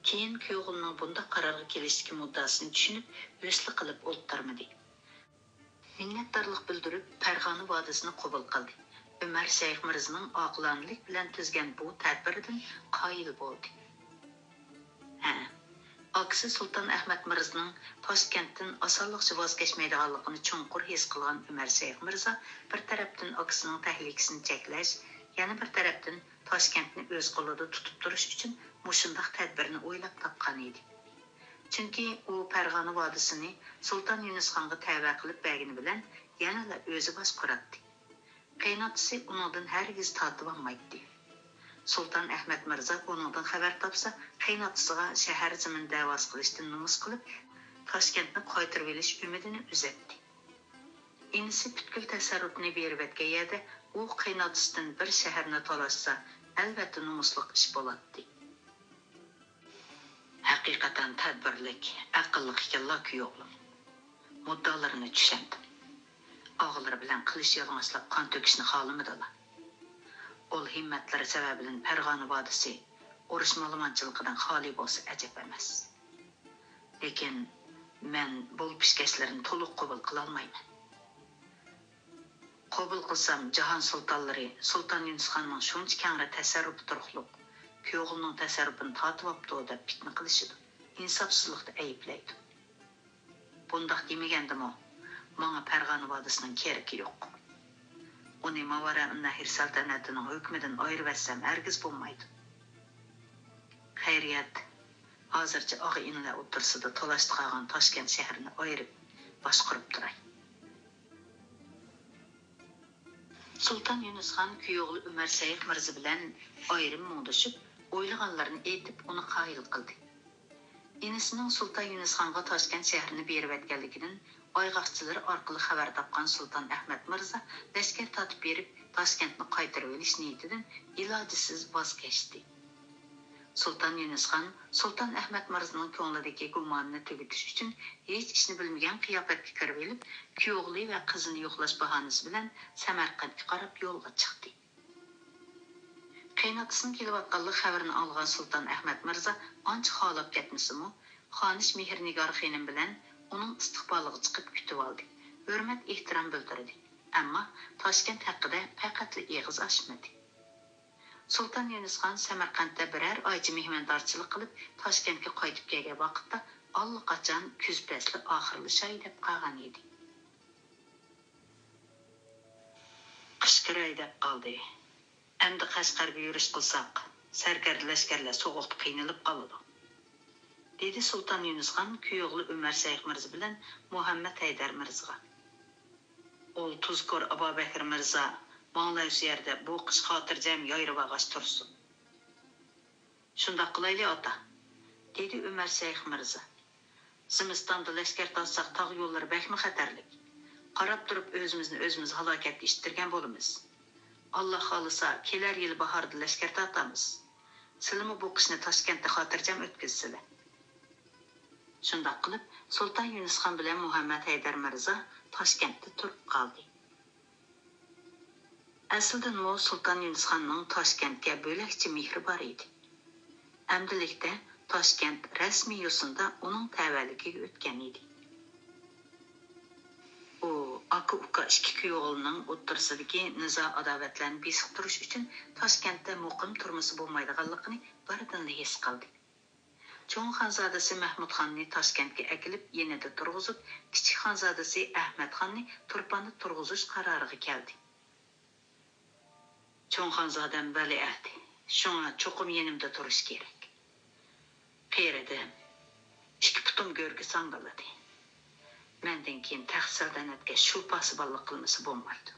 كېيىن كۈيئوغلىنىڭ بۇنداق قارارغا كېلىشتىكى مۇددىئاسىنى چۈشىنىپ، ھۆسلە قىلىپ ئولتۇرمىدى. مىننەتدارلىق بىلدۈرۈپ، پەرغانە ۋادىسىنى قوبۇل قىلدى. ئۆمەر شەيخ مىرزىنىڭ ئاقىلانىلىك بىلەن تۈزگەن بۇ تەدبىرىدىن قايىل بولدى. ھە، ئاكىسى سۇلتان ئەھمەد مىرزىنىڭ تاشكەنتتىن ئاسانلىقچە ۋاز كەچمەيدىغانلىقىنى چوڭقۇر ھېس قىلغان ئۆمەر شەيخ مىرزا بىر تەرەپتىن ئاكىسىنىڭ تەھلىكىسىنى چەكلەش، يەنە بىر تەرەپتىن تاشكەنتنى ئۆز قولىدا تۇتۇپ تۇرۇش ئۈچۈن مۇشۇنداق تەدبىرنى ئويلاپ تاپقان ئىدى. چۈنكى ئۇ پەرغانە ۋادىسىنى سۇلتان يۇنۇسخانغا تەۋە قىلىپ بەرگىنى بىلەن يەنىلا ئۆزى باشقۇراتتى. قېيىنئاتىسى ئۇنىڭدىن ھەرگىز تارتىۋالمايتتى. سۇلتان ئەھمەد مىرزا بۇنىڭدىن خەۋەر تاپسا، قېيىنئاتىسىغا شەھەر زېمىن دەۋاسى قىلىشتىن نومۇس قىلىپ، تاشكەنتنى قايتۇرۇۋېلىش ئۈمىدىنى ئۈزەتتى. ئىنىسى پۈتكۈل تەسەررۇپنى بېرىۋەتكەن يەردە ئۇ قېيىنئاتىسىدىن بىر شەھەرنى تالاشسا، ئەلۋەتتە نومۇسلۇق ئىش بولاتتى. ھەقىقەتەن تەدبىرلىك، ئەقىللىق ئىكەنلا كۈيئوغلۇم. مۇددىئالىرىنى چۈشەندىم. ئاغىلىرى بىلەن قىلىچ يالىڭاچلاپ قان تۆكۈشنى خالىمىدىلا. ئۇل ھىممەتلىرى سەۋەبىدىن پەرغانە ۋادىسى ئۇرۇش مالىمانچىلىقىدىن خالىي بولسا ئەجەب ئەمەس. لېكىن مەن بۇل پېشكەشلىرىنى تولۇق قوبۇل قىلالمايمەن. قوبۇل قىلسام، جاھان سۇلتانلىرى سۇلتان يۇنۇسخاننىڭ شۇنچە كەڭرى تەسەررۇپى تۇرۇقلۇق كۈيئوغلىنىڭ تەسەررۇپىنى تارتىۋاپتۇ دەپ پىتنە قىلىشىدۇ، ئىنساپسىزلىقتا ئەيىبلەيدۇ. بۇنداق دېمىگەندىمۇ، ماڭا پەرغانە ۋادىسىنىڭ كېرىكى يوق. ئۇنى ماۋارائۇننەھر سەلتەنىتىنىڭ ھۆكمىدىن ئايرىۋەتسەم ھەرگىز بولمايدۇ. خەيرىيەت، ھازىرچە ئاغا-ئىنىلەر ئوتتۇرىسىدا تالاش-تارغان تاشكەنت شەھىرىنى ئايرىپ باشقۇرۇپ تۇراي. سۇلتان يۇنۇسخان كۈيئوغلى ئۆمەر شەيخ مىرزا بىلەن ئايرىم مۇڭدىشىپ، ئويلىغانلىرىنى ئېيتىپ، ئۇنى قايىل قىلدى. ئىنىسىنىڭ سۇلتان يۇنۇسخانغا تاشكەنت شەھىرىنى بېرىۋەتكەنلىكىدىن ئايغاقچىلىرى ئارقىلىق خەۋەر تاپقان سۇلتان ئەخمەت مىرزا لەشكەر تارتىپ بېرىپ، تاشكەنتنى قايتۇرۇۋېلىش نىيىتىدىن ئىلاجىسىز ۋاز كەچتى. سۇلتان يۇنۇسخان سۇلتان ئەخمەت مىرزىنىڭ كۆڭلىدىكى گۇمانىنى تۈگىتىش ئۈچۈن، ھېچ ئىشنى بىلمىگەن قىياپەتكە كىرىۋېلىپ، كۈيئوغلى ۋە قىزىنى يوقلاش باھانىسى بىلەن سەمەرقەنتكە قاراپ يولغا چىقتى. قېيىنئاتىسىنىڭ كېلىۋاتقانلىق خەۋىرىنى ئاڭلىغان سۇلتان ئەخمەت مىرزا ئانچە خالاپ كەتمىسىمۇ، خانىش مېھرىنىگار خېنىم بىلەن ئۇنىڭ ئىستىقبالىغا چىقىپ كۈتۈۋالدى، ھۆرمەت-ئېھتىرام بىلدۈردى، ئەمما تاشكەنت ھەققىدە پەقەتلا ئېغىز ئاچمىدى. سۇلتان يۇنۇسخان سەمەرقەنتتە بىرەر ئايچە مېھماندارچىلىق قىلىپ، تاشكەنتكە قايتىپ كەلگەن ۋاقىتتا ئاللىقاچان كۈز پەسلى ئاخىرلىشاي دەپ قالغان ئىدى. قىش كىرەي دەپ قالدى. ئەمدى قەشقەرگە يۈرۈش قىلساق، سەركەردە لەشكەرلەر سوغۇقتا قىينىلىپ قالىدۇ، دېدى سۇلتان يۇنۇسخان كۈيئوغلى ئۆمەر شەيخ مىرزا بىلەن مۇھەممەد ھەيدەر مىرزىغا. ئۇل تۇزكور ئابابەكرى مىرزا ماڭلايسۇ يەردە بۇ قىش خاتىرجەم يايرىۋالغاچ تۇرسۇن. شۇنداق قىلايلى، ئاتا، دېدى ئۆمەر شەيخ مىرزا. زىمىستاندا لەشكەر تارتساق، تاغ يوللىرى بەكمۇ خەتەرلىك. قاراپ تۇرۇپ ئۆزىمىزنى ئۆزىمىز ھالاكەتكە ئىتتەرگەن بولىمىز. ئاللا خالىسا، كېلەر يىلى باھاردا لەشكەر تارتامىز. سىلىمۇ بۇ قىشنى تاشكەنتتە خاتىرجەم ئۆتكۈزىسىلەر. شۇنداق قىلىپ، سۇلتان يۇنۇسخان بىلەن مۇھەممەد ھەيدەر مىرزا تاشكەنتتە تۇرۇپ قالدى. ئەسلىدىنمۇ سۇلتان يۇنۇسخاننىڭ تاشكەنتكە بۆلەكچە مېھرى بار ئىدى. ئەمدىلىكتە تاشكەنت رەسمىي يوسۇندا ئۇنىڭ تەۋەلىكىگە ئۆتكەن ئىدى. ئۇ ئاكا-ئۇكا ئىككى كۈيئوغلىنىڭ ئوتتۇرىسىدىكى نىزا-ئاداۋەتلەرنى بېسىقتۇرۇش ئۈچۈن تاشكەنتتە مۇقىم تۇرمىسا بولمايدىغانلىقىنى باردىنلا ھېس قىلدى. چوڭ خانزادىسى مەھمۇد خاننى تاشكەنتكە ئەكېلىپ يېنىدا تۇرغۇزۇپ، كىچىك خانزادىسى ئەخمەت خاننى تۇرپاندا تۇرغۇزۇش قارارىغا كەلدى. چوڭ خانزادەم ۋەلىئەھدى، شۇڭا چوقۇم يېنىمدا تۇرۇشى كېرەك. قېرىدىم، ئىككى پۇتۇم گۆرگە ساڭگىلىدى. مەندىن كېيىن تەخت سەلتەنەتكە شۇ پاسىبانلىق قىلمىسا بولمايدۇ.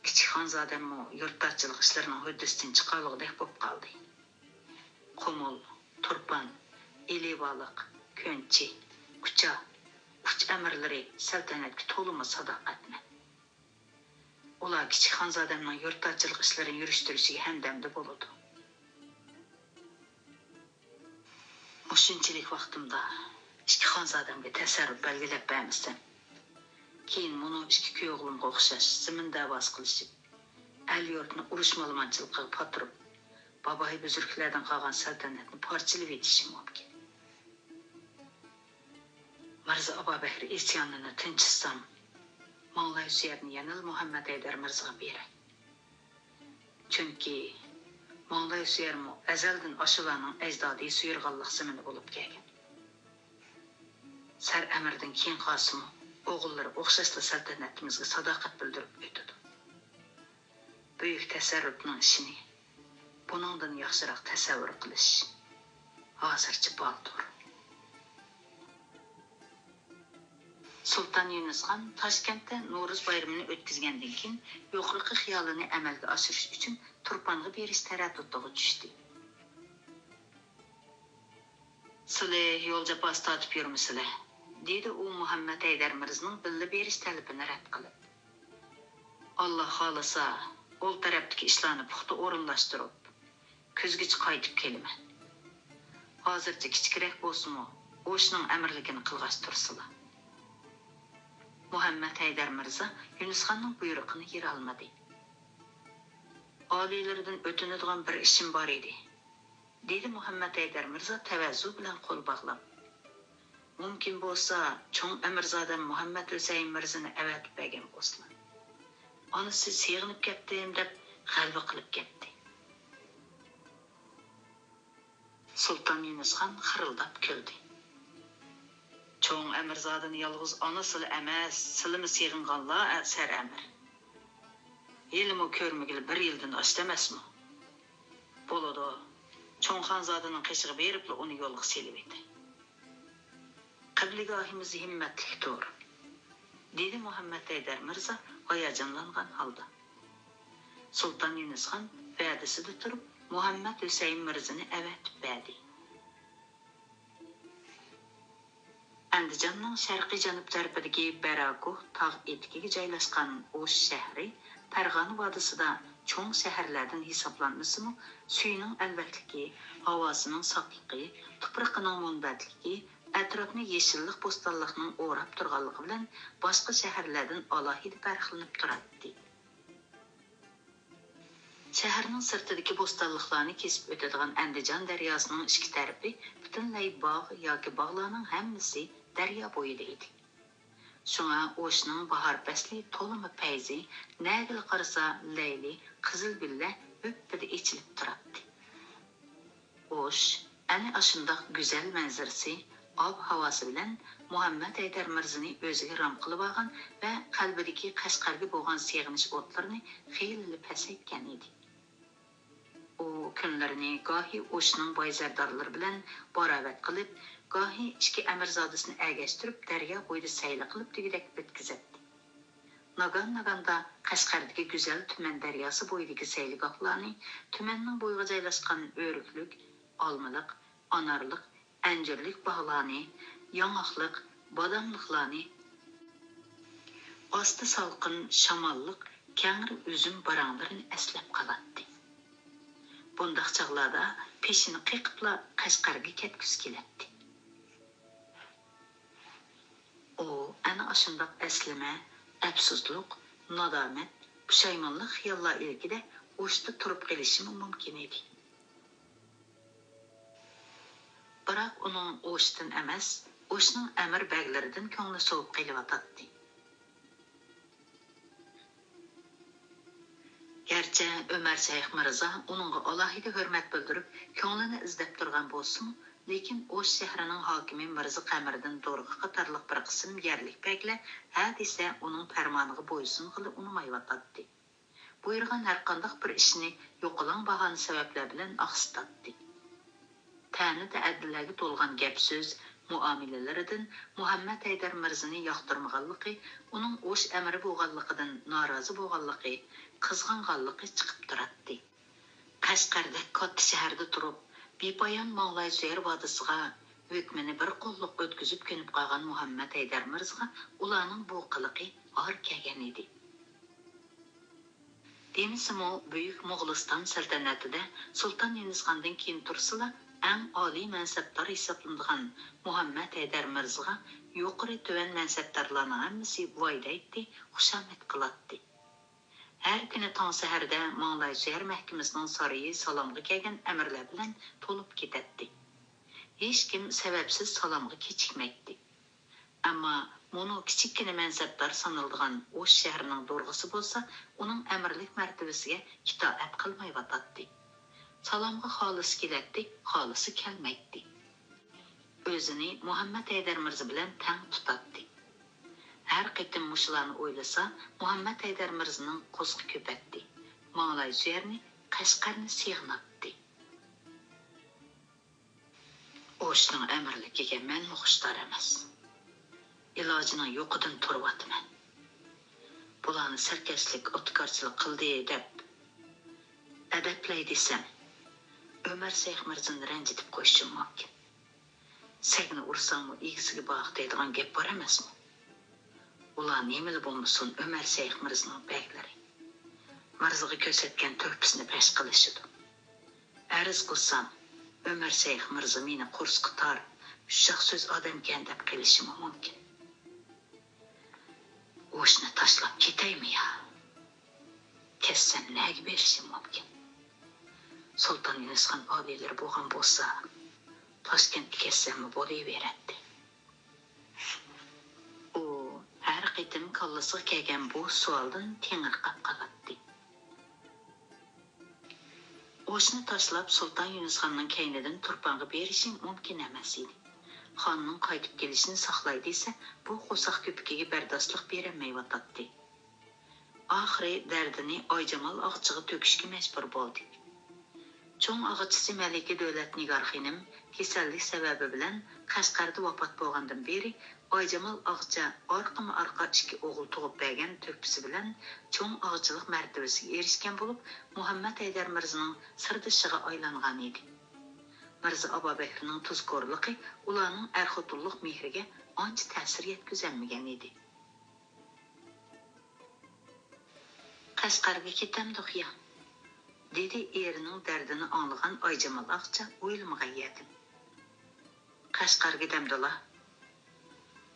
كىچىك خانزادەممۇ يۇرتدارچىلىق ئىشلىرىنىڭ ھۆددىسىدىن چىقالىغۇدەك بولۇپ قالدى. قۇمۇل، تۇرپان، ئىلى بالىق، كۆنچى، كۇچا، ئۇچ ئەمىرلىرى سەلتەنەتكە تولىمۇ ساداقەتمەن. ئۇلار كىچىك خانزادەمنىڭ يۇرتدارچىلىق ئىشلىرىنى يۈرۈشتۈرۈشىگە ھەمدەمدە بولىدۇ. مۇشۇنچىلىك ۋاقتىمدا ئىككى خانزادەمگە تەسەررۇپ بەلگىلەپ بەرمىسەم، كېيىن مۇنۇ ئىككى كۈيئوغلۇمغا ئوخشاش زېمىن دەۋاسى قىلىشىپ، ئەل-يۇرتنى ئۇرۇش مالىمانچىلىقىغا پاتۇرۇپ، بابايى بۈزرۈكلەردىن قالغان سەلتەنەتنى پارچىلىۋېتىشى مۇمكىن. مىرزا ئابابەكرى ئىسيانىنى تىنچىتسام، ماڭلايسۇ يەرنى يەنىلا مۇھەممەد ھەيدەر مىرزىغا بېرەي. چۈنكى ماڭلايسۇ يەرمۇ ئەزەلدىن ئاشۇلارنىڭ ئەجدادى سۇيۇرغانلىق زېمىنى بولۇپ كەلگەن. سەر ئەمىردىن كېيىن قالسىمۇ، ئوغۇللىرى ئوخشاشلا سەلتەنىتىمىزگە ساداقەت بىلدۈرۈپ ئۆتىدۇ. بۈيۈك تەسەررۇپنىڭ ئىشىنى بۇنىڭدىن ياخشىراق تەسەۋۋۇر قىلىش ھازىرچە بالدۇر. سۇلتان يۇنۇسخان تاشكەنتتە نورۇز بايرىمىنى ئۆتكۈزگەندىن كېيىن، يۇقىرىقى خىيالىنى ئەمەلگە ئاشۇرۇش ئۈچۈن تۇرپانغا بېرىش تەرەددۇتىغا چۈشتى. سىلى يول جاپاسى تارتىپ يۈرمىسىلە، دېدى ئۇ مۇھەممەد ھەيدەر مىرزىنىڭ بىللە بېرىش تەلىپىنى رەت قىلىپ. ئاللا خالىسا، ئول تەرەپتىكى ئىشلارنى پۇختا ئورۇنلاشتۇرۇپ، كۈزگىچە قايتىپ كېلىمەن. ھازىرچە كىچىكرەك بولسىمۇ، ئوشنىڭ ئەمىرلىكىنى قىلغاچ تۇرسىلا. مۇھەممەد ھەيدەر مىرزا يۇنۇسخاننىڭ بۇيرۇقىنى يېرىئالمىدى. ئالىيلىرىدىن ئۆتۈنىدىغان بىر ئىشىم بار ئىدى، دېدى مۇھەممەت ھەيدەر مىرزا تەۋەززۇ بىلەن قول باغلاپ. مۇمكىن بولسا، چوڭ ئەمىرزادەم مۇھەممەت ھۈسەيىن مىرزىنى ئەۋەتىپ بەرگەن بولسىلا. ئانىسى سېغىنىپ كەتتىم دەپ غەلۋە قىلىپ كەتتى. سۇلتان يۇنۇسخان خىرىلداپ كۈلدى. چوڭ ئەمىرزادىنى يالغۇز ئانىسىلا ئەمەس، سىلىمۇ سېغىنغانلا، سەر ئەمىر. ھېلىمۇ كۆرمىگىلى بىر يىلدىن ئاشتى ئەمەسمۇ؟ بولىدۇ، چوڭ خانزادىنىڭ قېشىغا بېرىپلا ئۇنى يولغا سېلىۋېتەي. قىبلىگاھىمىز ھىممەتلىك تۇر، دېدى مۇھەممەت ھەيدەر مىرزا ھاياجانلانغان ھالدا. سۇلتان يۇنۇسخان ۋەدىسىدە تۇرۇپ، مۇھەممەت ھۈسەيىن مىرزىنى ئەۋەتىپ بەردى. ئەندىجاننىڭ شەرقىي جەنۇب تەرىپىدىكى بەراكوھ تاغ ئېتىكىگە جايلاشقان ئوش شەھىرى پەرغانە ۋادىسىدا چوڭ شەھەرلەردىن ھېسابلانمىسىمۇ، سۈيىنىڭ ئەلۋەكلىكى، ھاۋاسىنىڭ ساپلىقى، تۇپرىقىنىڭ مۇنبەتلىكى، ئەتراپنى يېشىللىق بوستانلىقنىڭ ئوراپ تۇرغانلىقى بىلەن باشقا شەھەرلەردىن ئالاھىدە پەرقلىنىپ تۇراتتى. شەھەرنىڭ سىرتىدىكى بوستانلىقلارنى كېسىپ ئۆتىدىغان ئەندىجان دەرياسىنىڭ ئىككى تەرىپى پۈتۈنلەي باغ ياكى باغلارنىڭ ھەممىسى دەريا بويىدا ئىدى. شۇڭا ئوشنىڭ باھار پەسلى تولىمۇ پەيزى، نەگىلا قارىسا لەيلى، قىزىل گۈللەر ھۈپپىدە ئېچىلىپ تۇراتتى. ئوش ئەنە ئاشۇنداق گۈزەل مەنزىرىسى، ئاب-ھاۋاسى بىلەن مۇھەممەت ھەيدەر مىرزىنى ئۆزىگە رام قىلىۋالغان ۋە قەلبىدىكى قەشقەرگە بولغان سېغىنىش ئوتلىرىنى خېلىلا پەسەيتكەن ئىدى. ئۇ كۈنلىرىنى گاھى ئوشنىڭ باي زەردارلىرى بىلەن باراۋەت قىلىپ، گاھى ئىككى ئەمىرزادىسىنى ئەگەشتۈرۈپ دەريا بويىدا سەيلە قىلىپ دېگۈدەك ئۆتكۈزەتتى. ناگان-ناگاندا قەشقەردىكى گۈزەل تۈمەن دەرياسى بويىدىكى سەيلىگاھلارنى، تۈمەننىڭ بويىغا جايلاشقان ئۆرۈكلۈك، ئالمىلىق، ئانارلىق، ئەنجۈرلۈك باغلارنى، ياڭاقلىق، باداملىقلارنى، ئاستى سالقىن، شاماللىق، كەڭرى ئۈزۈم باراڭلىرىنى ئەسلەپ قالاتتى. بۇنداق چاغلاردا پېشىنى قېقىپلا قەشقەرگە كەتكۈسى كېلەتتى. ئۇ ئەنە ئاشۇنداق ئەسلىمە، ئەپسۇسلۇق، نادامەت، پۇشايمانلىق خىياللار ئىلكىدە ئوشتا تۇرۇپ قېلىشىمۇ مۇمكىن ئىدى. بىراق ئۇنىڭ ئوشتىن ئەمەس، ئوشنىڭ ئەمىر بەگلىرىدىن كۆڭلى سوۋۇپ قېلىۋاتاتتى. گەرچە ئۆمەر شەيخ مىرزا ئۇنىڭغا ئالاھىدە ھۆرمەت بىلدۈرۈپ، كۆڭلىنى ئىزدەپ تۇرغان بولسىمۇ، لېكىن ئوش شەھىرىنىڭ ھاكىمى مىرزا قەمەردىن دورغا قاتارلىق بىر قىسىم يەرلىك بەگلەر ھە دېسە ئۇنىڭ پەرمانىغا بويسۇنغىلى ئۇنىمايۋاتاتتى. بۇيرۇغان ھەرقانداق بىر ئىشنى يوقىلاڭ باھانە سەۋەبلەر بىلەن ئاقسىتاتتى. تەنە-تەئەددىلەرگە تولغان گەپ-سۆز، مۇئامىلىلىرىدىن مۇھەممەت ھەيدەر مىرزىنى ياقتۇرمىغانلىقى، ئۇنىڭ ئوش ئەمىرى بولغانلىقىدىن نارازى بولغانلىقى، قىزغانغانلىقى چىقىپ تۇراتتى. قەشقەردەك كاتتا شەھەردە تۇرۇپ، بىپايان ماڭلايسۆيەر ۋادىسىغا ھۆكمىنى بىر قوللۇق ئۆتكۈزۈپ كۆنۈپ قالغان مۇھەممەت ھەيدەر مىرزىغا ئۇلارنىڭ بۇ قىلىقى ئار كەلگەن ئىدى. دېمىسىمۇ، بۈيۈك موغۇلىستان سەلتەنىتىدە سۇلتان يۇنۇسخاندىن كېيىن تۇرسىلا، ئەڭ ئالىي مەنسەپدار ھېسابلىنىدىغان مۇھەممەت ھەيدەر مىرزىغا يۇقىرى تۆۋەن مەنسەپدارلارنىڭ ھەممىسى ۋاي دەيتتى، خۇشامەت قىلاتتى. ھەر كۈنى تاڭ سەھەردە ماڭلايسۆيەر مەھكىمىسىنىڭ سارىيى سالامغا كەلگەن ئەمىرلەر بىلەن تولۇپ كېتەتتى. ھېچكىم سەۋەبسىز سالامغا كېچىكمەيتتى. ئەمما مۇنۇ كىچىككىنە مەنسەپدار سانىلىدىغان ئوش شەھىرىنىڭ دورغىسى بولسا ئۇنىڭ ئەمىرلىك مەرتىۋىسىگە ئىتائەت قىلمايۋاتاتتى. سالامغا خالىسى كېلەتتى، خالىسى كەلمەيتتى. ئۆزىنى مۇھەممەت ھەيدەر مىرزا بىلەن تەڭ تۇتاتتى. ھەر قېتىم مۇشۇلارنى ئويلىسا، مۇھەممەت ھەيدەر مىرزىنىڭ قورسىقى كۆپەتتى. ماڭلايسۆيەرنى، قەشقەرنى سېغىناتتى. ئوشنىڭ ئەمىرلىكىگە مەنمۇ خۇشتار ئەمەس. ئىلاجىنىڭ يوقىدىن تۇرۇۋاتىمەن. بۇلارنى سەركەسلىك، ئوتكارچىلىق قىلدى دەپ ئەدەپلەي دېسەم، ئۆمەر شەيخ مىرزىنى رەنجىتىپ قويۇشۇم مۇمكىن. سەگنى ئۇرساڭمۇ ئىگىسىگە باغ دەيدىغان گەپ بار ئەمەسمۇ؟ ئۇلار نېمىلا بولمىسۇن، ئۆمەر شەيخ مىرزىنىڭ بەگلىرى. مىرزىغا كۆرسەتكەن تۆھپىسىنى پەش قىلىشىدۇ. ئەرز قىلسام، ئۆمەر شەيخ مىرزا مېنى قورسىقى تار، ئۇششاق سۆز ئادەمكەن دەپ قېلىشىمۇ مۇمكىن. ئوشنى تاشلاپ كېتەيمۇ يا؟ كەتسەم نەگە بېرىشىم مۇمكىن؟ سۇلتان يۇنۇسخان ئالىيلىرى بولغان بولسا، تاشكەنتكە كەتسەممۇ بولۇۋېرەتتى. ئۇ ھەر قېتىم كاللىسىغا كەلگەن بۇ سوئالدىن تېڭىرقاپ قالاتتى. ئوشنى تاشلاپ، سۇلتان يۇنۇسخاننىڭ كەينىدىن تۇرپانغا بېرىشى مۇمكىن ئەمەس ئىدى. خاننىڭ قايتىپ كېلىشىنى ساقلاي دېسە، بۇ قورساق كۆپۈكىگە بەرداشلىق بېرەلمەيۋاتاتتى. ئاخىرى دەردىنى ئايجامال ئاغىچىغا تۆكۈشكە مەجبۇر بولدى. چوڭ ئاغىچىسى مەلىكە دۆلەت نىگار خېنىم كېسەللىك سەۋەبى بىلەن قەشقەردە ۋاپات بولغاندىن بېرى، ئايجامال ئاغىچە ئارقىمۇ ئارقا ئىككى ئوغۇل تۇغۇپ بەرگەن تۆھپىسى بىلەن چوڭ ئاغىچىلىق مەرتىۋىسىگە ئېرىشكەن بولۇپ، مۇھەممەت ھەيدەر مىرزىنىڭ سىردىشىغا ئايلانغان ئىدى. مىرزا ئابابەكرىنىڭ تۇزكورلۇقى ئۇلارنىڭ ئەر-خوتۇنلۇق مېھرىگە ئانچە تەسىر يەتكۈزەلمىگەن ئىدى. «قەشقەرگە كېتەمدۇق يا؟» دېدى ئېرىنىڭ دەردىنى ئاڭلىغان ئايجامال ئاغىچە ئويلىمىغان يەردىن. «قەشقەرگە دەمدىلا؟»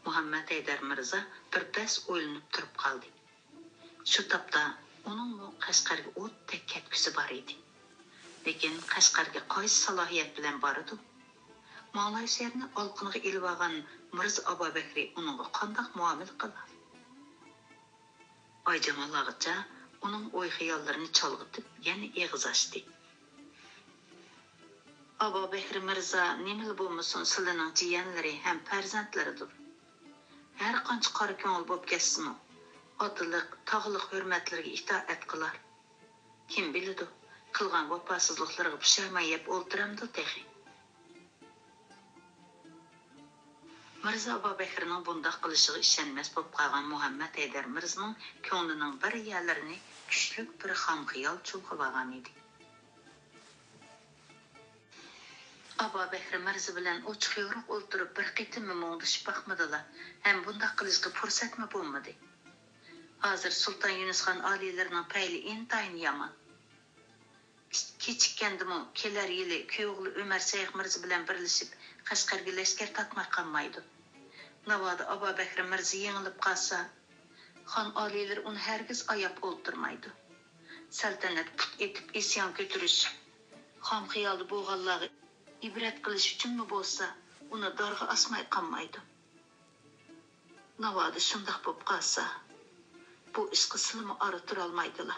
مۇھەممەت ھەيدەر مىرزا بىر پەس ئويلىنىپ تۇرۇپ قالدى. شۇ تاپتا ئۇنىڭمۇ قەشقەرگە ئوتتەك كەتكۈسى بار ئىدى. لېكىن قەشقەرگە قايسى سالاھىيەت بىلەن بارىدۇ؟ ماڭلايشەھىرنى ئالقىنىغا ئېلىۋالغان مىرزا ئابابەكرى ئۇنىڭغا قانداق مۇئامىلە قىلار؟ ئايجامال ئاغىچە ئۇنىڭ ئوي-خىياللىرىنى چالغىتىپ، يەنە ئېغىز ئاچتى. ئابابەكرى مىرزا نېمىلا بولمىسۇن، سىلىنىڭ جىيەنلىرى ھەم پەرزەنتلىرىدۇر. ھەر قانچە قارا كۆڭۈل بولۇپ كەتسىمۇ، ئاتىلىق، تاغلىق ھۆرمەتلىرىگە ئىتائەت قىلار. كىم بىلىدۇ، قىلغان ۋاپاسىزلىقلىرىغا پۇشايمان يەپ ئولتۇرامدۇ تېخى؟ مىرزا ئابابەكرىنىڭ بۇنداق قىلىشىغا ئىشەنمەس بولۇپ قالغان مۇھەممەت ھەيدەر مىرزىنىڭ كۆڭلىنىڭ بىر يەرلىرىنى كۈچلۈك بىر خام خىيال چۇلغىۋالغان ئىدى. ئابابەكرى مىرزا بىلەن ئوچۇق-يورۇق ئولتۇرۇپ، بىر قېتىممۇ مۇڭدىشىپ باقمىدىلا ھەم بۇنداق قىلىشقا پۇرسەتمۇ بولمىدى. ھازىر سۇلتان يۇنۇسخان ئالىيلىرىنىڭ پەيلى ئىنتايىن يامان. كېچىككەندىمۇ، كېلەر يىلى كۈيئوغلى ئۆمەر شەيخ مىرزا بىلەن بىرلىشىپ، قەشقەرگە لەشكەر تارتماي قالمايدۇ. ناۋادا ئابابەكرى مىرزا يېڭىلىپ قالسا، خان ئالىيلىرى ئۇنى ھەرگىز ئاياپ ئولتۇرمايدۇ. سەلتەنەت پۇت ئېتىپ ئىسيان كۆتۈرۈش، خام خىيالدا بولغانلارغا ئىبرەت قىلىش ئۈچۈنمۇ بولسا، ئۇنى دارغا ئاسماي قالمايدۇ. ناۋادا شۇنداق بولۇپ قالسا، بۇ ئىشقا سىلىمۇ ئارا تۇرالمايدىلا.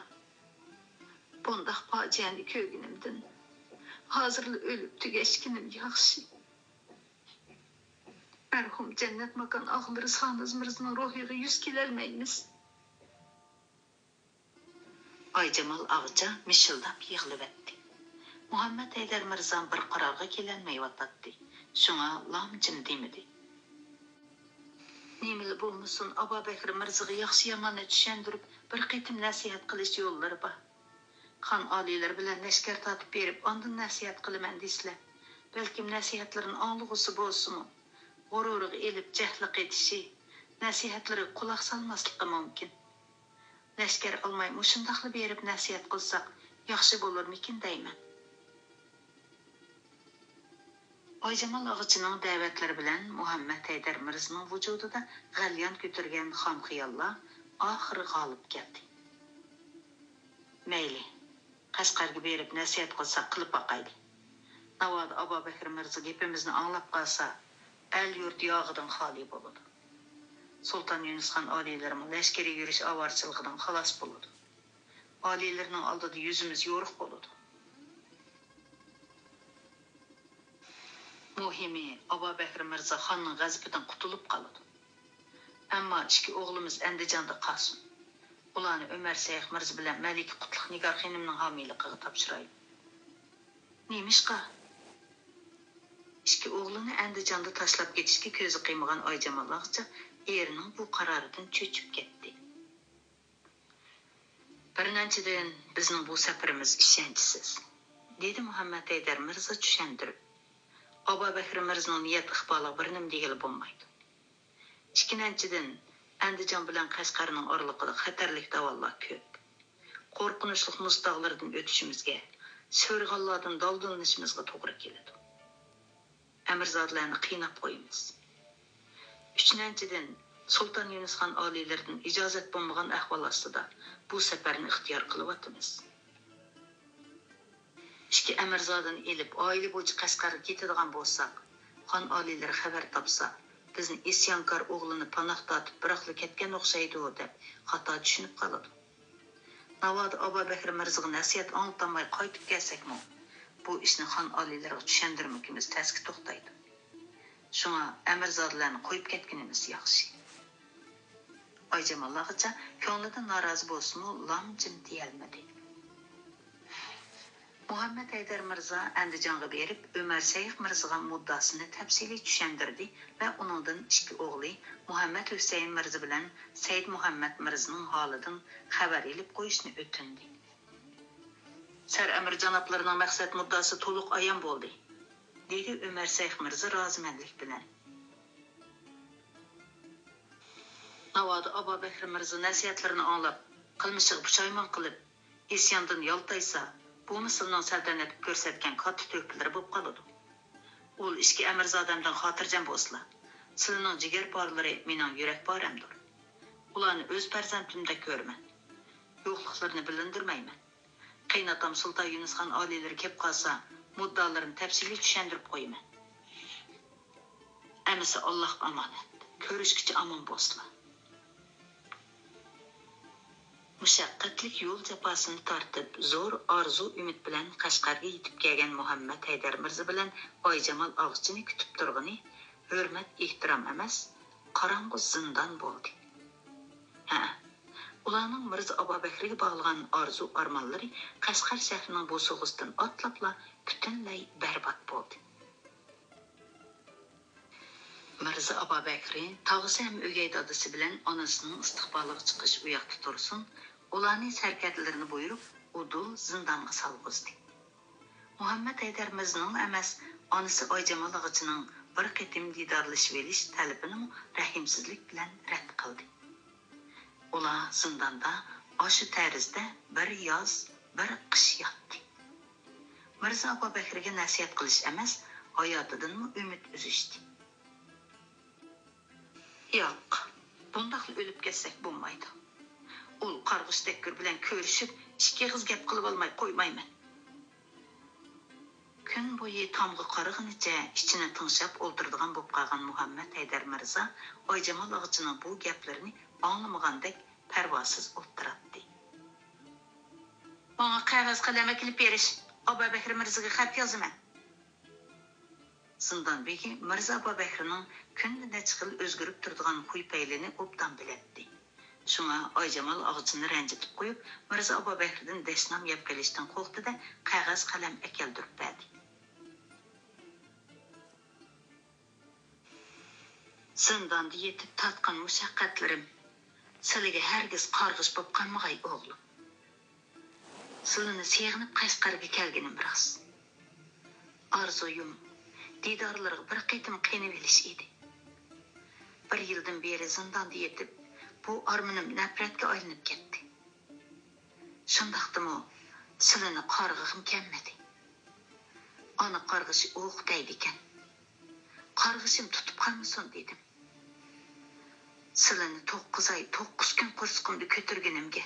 بۇنداق پاجىئەنى كۆرگىنىمدىن، ھازىرلا ئۆلۈپ تۈگەشكىنىم ياخشى. مەرھۇم جەننەت ماكان ئاغىلىرى سانىز مىرزىنىڭ روھىغا يۈز كېلەلمەيمىز. ئايجامال ئاغىچە مىشىلداپ يىغلىۋەتتى. مۇھەممەت ھەيدەر مىرزا بىر قارارغا كېلەلمەيۋاتاتتى. شۇڭا لام-جىم دېمىدى. نېمىلا بولمىسۇن، ئابابەكرى مىرزىغا ياخشى-ياماننى چۈشەندۈرۈپ، بىر قېتىم نەسىھەت قىلىش يوللىرى بار. خان ئالىيلىرى بىلەن لەشكەر تارتىپ بېرىپ، ئاندىن نەسىھەت قىلىمەن دېسىلە، بەلكىم نەسىھەتلىرىنى ئاڭلىغۇسى بولسىمۇ، غۇرۇرىغا ئېلىپ جەھلى قېتىشى، نەسىھەتلىرىگە قۇلاق سالماسلىقى مۇمكىن. لەشكەر ئالماي مۇشۇنداقلا بېرىپ نەسىھەت قىلساق ياخشى بولۇرمىكىن دەيمەن. ئايجامال ئاغىچىنىڭ دەۋەتلىرى بىلەن مۇھەممەت ھەيدەر مىرزىنىڭ ۋۇجۇدىدا غەليان كۆتۈرگەن خام خىياللار ئاخىرى غالىب كەلدى. مەيلى، قەشقەرگە بېرىپ نەسىھەت قىلساق قىلىپ باقايلى. ناۋادا ئابابەكرى مىرزا گېپىمىزنى ئاڭلاپ قالسا، ئەل-يۇرت ياغىدىن خالىي بولىدۇ. سۇلتان يۇنۇسخان ئالىيلىرىمۇ لەشكىرىي يۈرۈش ئاۋارىچىلىقىدىن خالاس بولىدۇ. ئالىيلىرىنىڭ ئالدىدا يۈزىمىز يورۇق بولىدۇ. مۇھىمى، ئابابەكرى مىرزا خاننىڭ غەزىپىدىن قۇتۇلۇپ قالىدۇ. ئەمما ئىككى ئوغلىمىز ئەندىجاندا قالسۇن. ئۇلارنى ئۆمەر شەيخ مىرزا بىلەن مەلىكە قۇتلۇق نىگار خېنىمنىڭ ھامىيلىقىغا تاپشۇرايلى. نېمىشقا؟ ئىككى ئوغلىنى ئەندىجاندا تاشلاپ كېتىشكە كۆزى قىيمىغان ئايجامال ئاغىچە ئېرىنىڭ بۇ قارارىدىن چۆچۈپ كەتتى. بىرىنچىدىن، بىزنىڭ بۇ سەپىرىمىز ئىشەنچسىز، دېدى مۇھەممەت ھەيدەر مىرزا چۈشەندۈرۈپ. ئابابەكرى مىرزىنىڭ نىيەت ئىقبالىغا بىر نېمە دېگىلى بولمايدۇ. ئىككىنچىدىن، ئەندىجان بىلەن قەشقەرنىڭ ئارىلىقىدا خەتەرلىك داۋانلار كۆپ. قورقۇنچلۇق مۇز تاغلىرىدىن ئۆتۈشىمىزگە، شۆرىغاللاردىن دالدىلىنىشىمىزغا توغرا كېلىدۇ. ئەمىرزادىلەرنى قىيناپ قويىمىز. ئۈچىنچىدىن، سۇلتان يۇنۇسخان ئالىيلىرىدىن ئىجازەت بولمىغان ئەھۋال ئاستىدا بۇ سەپەرنى ئىختىيار قىلىۋاتىمىز. ئىككى ئەمىرزادىنى ئېلىپ، ئائىلە بويىچە قەشقەرگە كېتىدىغان بولساق، خان ئالىيلىرى خەۋەر تاپسا، بىزنى ئىسيانكار ئوغلىنى پاناھ تارتىپ بىراقلا كەتكەن ئوخشايدۇ، دەپ خاتا چۈشىنىپ قالىدۇ. ناۋادا ئابابەكرى مىرزىغا نەسىھەت ئاڭلىتالماي قايتىپ كەلسەكمۇ، بۇ ئىشنى خان ئالىيلىرىغا چۈشەندۈرمىكىمىز تەسكە توختايدۇ. شۇڭا ئەمىرزادىلەرنى قويۇپ كەتكىنىمىز ياخشى. ئايجامال ئاغىچا كۆڭلىدىن نارازى بولسىمۇ، لام جىم دېيەلمىدى. مۇھەممەد ھەيدەر مىرزا ئەندىجانغا بېرىپ، ئۆمەر شەيخ مىرزىغا مۇددىسىنى تەپسىلىي چۈشەندۈردى ۋە ئۇنىڭدىن ئىككى ئوغلى مۇھەممەد ھۈسەيىن مىرزا بىلەن سەيىد مۇھەممەد مىرزىنىڭ ھالىدىن خەۋەر ئېلىپ قويۇشنى ئۆتۈندى. سەر ئەمىر جانابلىرىنىڭ مەقسەت مۇددىسى تولۇق ئايان بولدى، دېدى ئۆمەر شەيخ مىرزا رازىمەنلىك بىلەن. ناۋادا ئابابەكرى مىرزا نەسىھەتلىرىنى ئاڭلاپ، قىلمىشىغا پۇشايمان قىلىپ، ئىسياندىن يالتايسا، بۇمۇ سىلىنىڭ سەلتەنەتكە كۆرسەتكەن كاتتا تۆھپىلىرى بولۇپ قالىدۇ. ئۇل ئىككى ئەمىرزادەمدىن خاتىرجەم بولسىلا، سىلىنىڭ جىگەر پارىلىرى مېنىڭ يۈرەك پارەمدۇر. ئۇلارنى ئۆز پەرزەنتىمدەك كۆرىمەن. يوقلۇقلىرىنى بىلىندۈرمەيمەن. قېيىنئاتام سۇلتان يۇنۇسخان ئالىيلىرى كېلىپ قالسا، مۇددالىرىنى تەپسىلىي چۈشەندۈرۈپ قويىمەن. ئەمىسە ئاللاھقا ئامانەت. كۆرۈشكىچە ئامان بولسىلا. مۇشەققەتلىك يول جاپاسىنى تارتىپ، زور ئارزۇ-ئۈمىد بىلەن قەشقەرگە يېتىپ كەلگەن مۇھەممەد ھەيدەر مىرزا بىلەن ئايجامال ئاغىچىنى كۈتۈپ تۇرغىنى ھۆرمەت-ئېھتىرام ئەمەس، قاراڭغۇ زىندان بولدى. ھە، ئۇلارنىڭ مىرزا ئابابەكرىگە باغلىغان ئارزۇ-ئارمانلىرى قەشقەر شەھىرىنىڭ بوسۇغىسىدىن ئاتلاپلا پۈتۈنلەي بەربات بولدى. مىرزا ئابابەكرى تاغىسى ھەم ئۆگەي دادىسى بىلەن ئانىسىنىڭ ئىستىقبالىغا چىقىش ئۇ ياقتا تۇرسۇن، ئۇلارنى سەركەردىلىرىنى بۇيرۇپ، ئۇدۇل زىندانغا سالغۇزدى. مۇھەممەد ھەيدەر مىرزىنىڭلا ئەمەس، ئانىسى ئايجامال ئاغىچىنىڭ بىر قېتىم دىدارلىشىۋېلىش تەلىپىنىمۇ رەھىمسىزلىك بىلەن رەت قىلدى. ئۇلار زىنداندا ئاشۇ تەرزدە بىر ياز، بىر قىش ياتتى. مىرزا ئابابەكرىگە نەسىھەت قىلىش ئەمەس، ھاياتىدىنمۇ ئۈمىد ئۈزۈشتى. ياق، بۇنداقلا ئۆلۈپ كەتسەك بولمايدۇ. ئۇل قارغىش تەككۈر بىلەن كۆرۈشۈپ، ئىككى ئېغىز گەپ قىلىۋالماي قويمايمەن. كۈن بويى تامغا قارىغىنىچە ئىچىنى تىڭشاپ ئولتۇرىدىغان بولۇپ قالغان مۇھەممەد ھەيدەر مىرزا ئايجامال ئاغىچىنىڭ بۇ گەپلىرىنى ئاڭلىمىغاندەك پەرۋاسىز ئولتۇراتتى. ماڭا قەغەز قەلەم ئەكېلىپ بېرىش، ئابابەكرى مىرزىگە خەت يازىمەن. زىندان بېگى مىرزا ئابابەكرىنىڭ كۈندە نەچچە خىل ئۆزگىرىپ تۇرىدىغان خۇي-پەيلىنى ئوبدان بىلەتتى. شۇڭا ئايجامال ئاغىچىنى رەنجىتىپ قويۇپ، مىرزا ئابابەكرىدىن دەشنام يەپ قېلىشتىن قورقتى-دە، قەغەز قەلەم ئەكەلدۈرۈپ بەردى. زىنداندا يېتىپ تارتقان مۇشەققەتلىرىم سىلىگە ھەرگىز قارغىش بولۇپ قالمىغاي، ئوغلۇم. سىلىنى سېغىنىپ قەشقەرگە كەلگىنىم راست. ئارزۇيۇم دىدارلىرىغا بىر قېتىم قېنىۋېلىش ئىدى. بىر يىلدىن بېرى زىنداندا يېتىپ، بۇ ئارمىنىم نەپرەتكە ئايلىنىپ كەتتى. شۇنداقتىمۇ سىلىنى قارغىغۇم كەلمىدى. ئانا قارغىشى ئوق دەيدىكەن. قارغىشىم تۇتۇپ قالمىسۇن دېدىم. سىلىنى توققۇز ئاي، توققۇز كۈن قورسىقىمدا كۆتۈرگىنىمگە،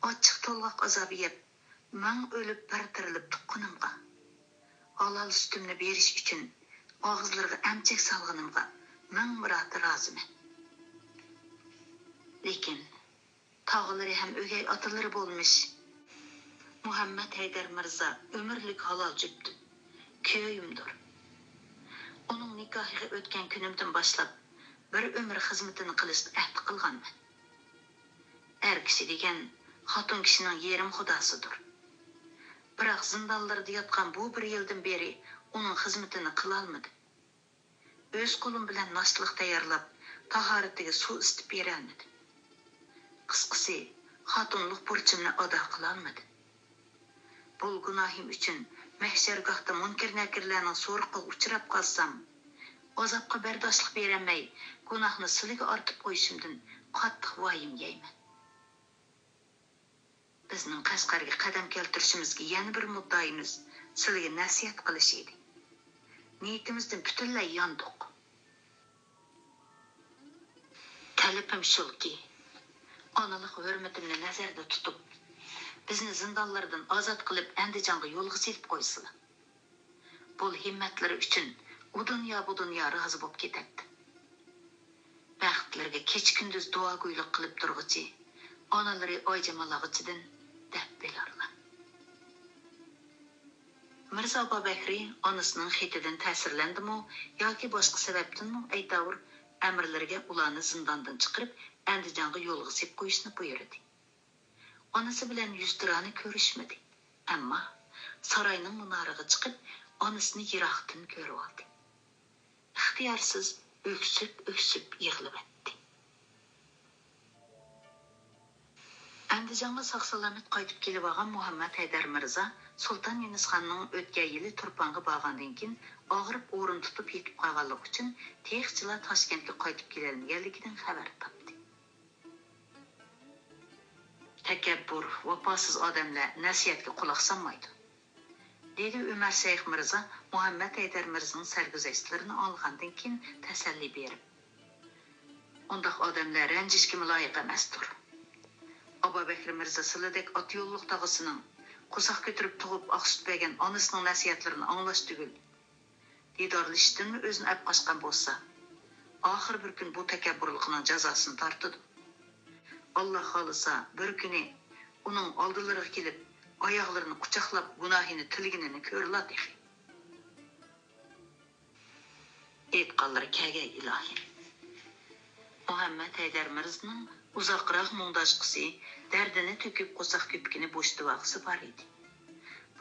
ئاچچىق تولغاق ئازابى يەپ، مىڭ ئۆلۈپ، بىر تىرىلىپ تۇغقىنىمغا، ھالال سۈتۈمنى بېرىش ئۈچۈن ئاغزىلىرىغا ئەمچەك سالغىنىمغا مىڭ مىراتى رازىمەن. لېكىن تاغىلىرى ھەم ئۆگەي ئاتىلىرى بولمىش مۇھەممەد ھەيدەر مىرزا ئۆمۈرلۈك ھالال جۈپتۈم، كۈيەيىمدۇر. ئۇنىڭ نىكاھىغا ئۆتكەن كۈنۈمدىن باشلاپ بىر ئۆمۈر خىزمىتىنى قىلىشقا ئەھدى قىلغانمەن. ئەر كىشى دېگەن خوتۇن كىشىنىڭ يېرىم خۇداسىدۇر. بىراق زىندانلىرىدا ياتقان بۇ بىر يىلدىن بېرى ئۇنىڭ خىزمىتىنى قىلالمىدىم. ئۆز قولۇم بىلەن ناشتىلىق تەييارلاپ، تاھارىتىگە سۇ ئىسىتىپ بېرەلمىدىم. قىسقىسى، خوتۇنلۇق بۇرچۇمنى ئادا قىلالمىدىم. بۇ گۇناھىم ئۈچۈن مەھشەرگاھتا مۇنكەر نەكىرلەرنىڭ سورىقىغا ئۇچراپ قالسام، ئازابقا بەرداشلىق بېرەلمەي، گۇناھنى سىلىگە ئارتىپ قويۇشۇمدىن قاتتىق ۋايىم يەيمەن. بىزنىڭ قەشقەرگە قەدەم كەلتۈرۈشىمىزگە يەنە بىر مۇددىئىمىز سىلىگە نەسىھەت قىلىش ئىدى. نىيىتىمىزدىن پۈتۈنلەي ياندۇق. تەلىپىم شۇكى، ئانىلىق ھۆرمىتىمنى نەزەردە تۇتۇپ، بىزنى زىندانلاردىن ئازاد قىلىپ، ئەندىجانغا يولغا سېلىپ قويسىلا. بۇل ھىممەتلىرى ئۈچۈن ئۇ دۇنيا، بۇ دۇنيا رازى بولۇپ كېتەتتى. بەختلىرىگە كېچە-كۈندۈز دۇئاگويلۇق قىلىپ تۇرغۇچى، ئانىلىرى ئايجامال ئاغىچىدىن دەپ بىلارلا. مىرزا ئابابەكرى ئانىسىنىڭ خېتىدىن تەسىرلەندىمۇ ياكى باشقا سەۋەبتىنمۇ، ئەيتاۋۇر، ئەمىرلىرىگە ئۇلارنى زىنداندىن چىقىرىپ، ئەندىجانغا يولغا سېلىپ قويۇشنى بۇيرۇدى. ئانىسى بىلەن يۈزتۇرانە كۆرۈشمىدى، ئەمما ساراينىڭ مۇنارىغا چىقىپ، ئانىسىنى يىراقتىن كۆرۈۋالدى. ئىختىيارسىز ئۆكسۈپ-ئۆكسۈپ يىغلىۋەتتى. ئەندىجانغا ساق-سالامەت قايتىپ كېلىۋالغان مۇھەممەد ھەيدەر مىرزا سۇلتان يۇنۇسخاننىڭ ئۆتكەن يىلى تۇرپانغا بارغاندىن كېيىن، ئاغرىپ ئورۇن تۇتۇپ يېتىپ قالغانلىقى ئۈچۈن، تېخىچىلا تاشكەنتكە قايتىپ كېلەلمىگەنلىكىدىن خەۋەر تاپتى. تەكەببۇر، ۋاپاسىز ئادەملەر نەسىھەتكە قۇلاق سالمايدۇ، دېدى ئۆمەر شەيخ مىرزا مۇھەممەد ھەيدەر مىرزىنىڭ سەرگۈزەشتلىرىنى ئاڭلىغاندىن كېيىن تەسەللى بېرىپ. ئۇنداق ئادەملەر رەنجىشكىمۇ لايىق ئەمەستۇر. ئابابەكرى مىرزا سىلىدەك ئاتا-يوللۇق تاغىسىنىڭ، قورساق كۆتۈرۈپ تۇغۇپ ئاق سۈت بەرگەن ئانىسىنىڭ نەسىھەتلىرىنى ئاڭلاش تۈگۈل، دىدارلىشىشتىنمۇ ئۆزىنى ئەپ قاچقان بولسا، ئاخىر بىر كۈن بۇ تەكەببۇرلۇقىنىڭ جازاسىنى تارتىدۇ. ئاللا خالىسا، بىر كۈنى ئۇنىڭ ئالدىلىرىغا كېلىپ، ئاياغلىرىنى قۇچاقلاپ، گۇناھىنى تىلىگىنىنى كۆرىلا تېخى. ئېيتقانلىرى كەلگەي ئىلاھىم. مۇھەممەد ھەيدەر مىرزىنىڭ ئۇزاقراق مۇڭداشقۇسى، دەردىنى تۆكۈپ قورساق كۆپۈكىنى بوشىتىۋالغۇسى بار ئىدى.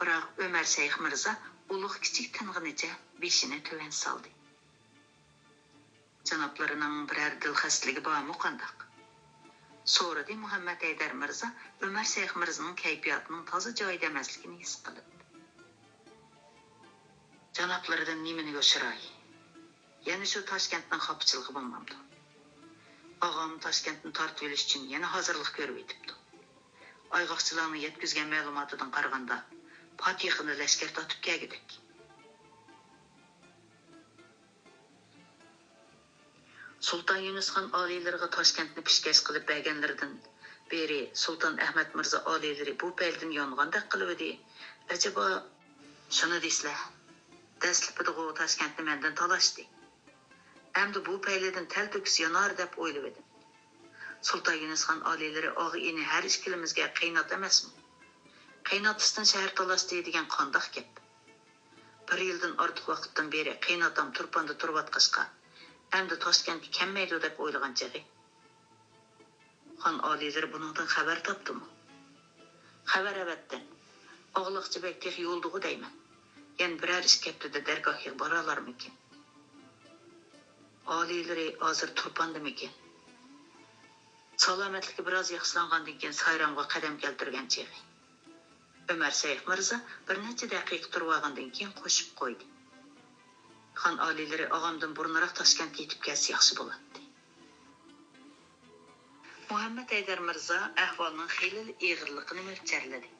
بىراق ئۆمەر شەيخ مىرزا ئۇلۇغ كىچىك تىنغىنىچە بېشىنى تۆۋەن سالدى. جانابلىرىنىڭ بىرەر دىل خەستىلىكى بارمۇ قانداق؟ سورىدى مۇھەممەد ھەيدەر مىرزا ئۆمەر شەيخ مىرزىنىڭ كەيپىياتىنىڭ تازا جايىدا ئەمەسلىكىنى ھېس قىلىپ. جانابلىرىدىن نېمىنى يوشۇراي؟ يەنە شۇ تاشكەنتنىڭ خاپىچىلىقى بولمامدۇ؟ ئاغام تاشكەنتنى تارتىۋېلىش ئۈچۈن يەنە ھازىرلىق كۆرۈۋېتىپتۇ. ئايغاقچىلارنىڭ يەتكۈزگەن مەلۇماتىدىن قارىغاندا، پاتىخىنى لەشكەر تارتىپ كەلگۈدەك. سۇلتان يۇنۇسخان ئالىيلىرىغا تاشكەنتنى پېشكەش قىلىپ بەرگەنلىرىدىن بېرى، سۇلتان ئەھمەت مىرزا ئالىيلىرى بۇ پەيلىدىن يانغاندەك قىلىۋىدى. ئەجەبا، شۇنى دېسىلە، دەسلىپىدىغۇ تاشكەنتنى مەندىن تالاشتى. ئەمدى بۇ پەيلىدىن تەلتۆكۈس يانار دەپ ئويلىۋىدىم. سۇلتان يۇنۇسخان ئالىيلىرى ئاغا-ئىنى ھەر ئىككىلىمىزگە قېيىنئاتا ئەمەسمۇ؟ قېيىنئاتىسىدىن شەھەر تالاشتى دېگەن قانداق گەپ؟ بىر يىلدىن ئارتۇق ۋاقىتتىن بېرى قېيىنئاتام تۇرپاندا تۇرۇۋاتقاچقا، ئەمدى تاشكەنتكە كەلمەيدۇ دەپ ئويلىغان چېغى. خان ئالىيلىرى بۇنىڭدىن خەۋەر تاپتىمۇ؟ خەۋەر ئەۋەتتى. ئاغلىقچى بەگ تېخى يولدىغۇ دەيمەن. يەنە بىرەر ئىككى ھەپتىدە دەرگاھىغا بارالارمىكىن؟ ئالىيلىرى ھازىر تۇرپاندىمىكىن؟ سالامەتلىكى بىراز ياخشىلانغاندىن كېيىن سايرامغا قەدەم كەلتۈرگەن چېغى. ئۆمەر شەيخ مىرزا بىر نەچچە دەقىقە تۇرۇۋالغاندىن كېيىن قوشۇپ قويدى. خان ئالىيلىرى ئاغامدىن بۇرۇنراق تاشكەنتكە يېتىپ كەلسە ياخشى بولاتتى. مۇھەممەد ھەيدەر مىرزا ئەھۋالنىڭ خېلىلا ئېغىرلىقىنى مۆلچەرلىدى.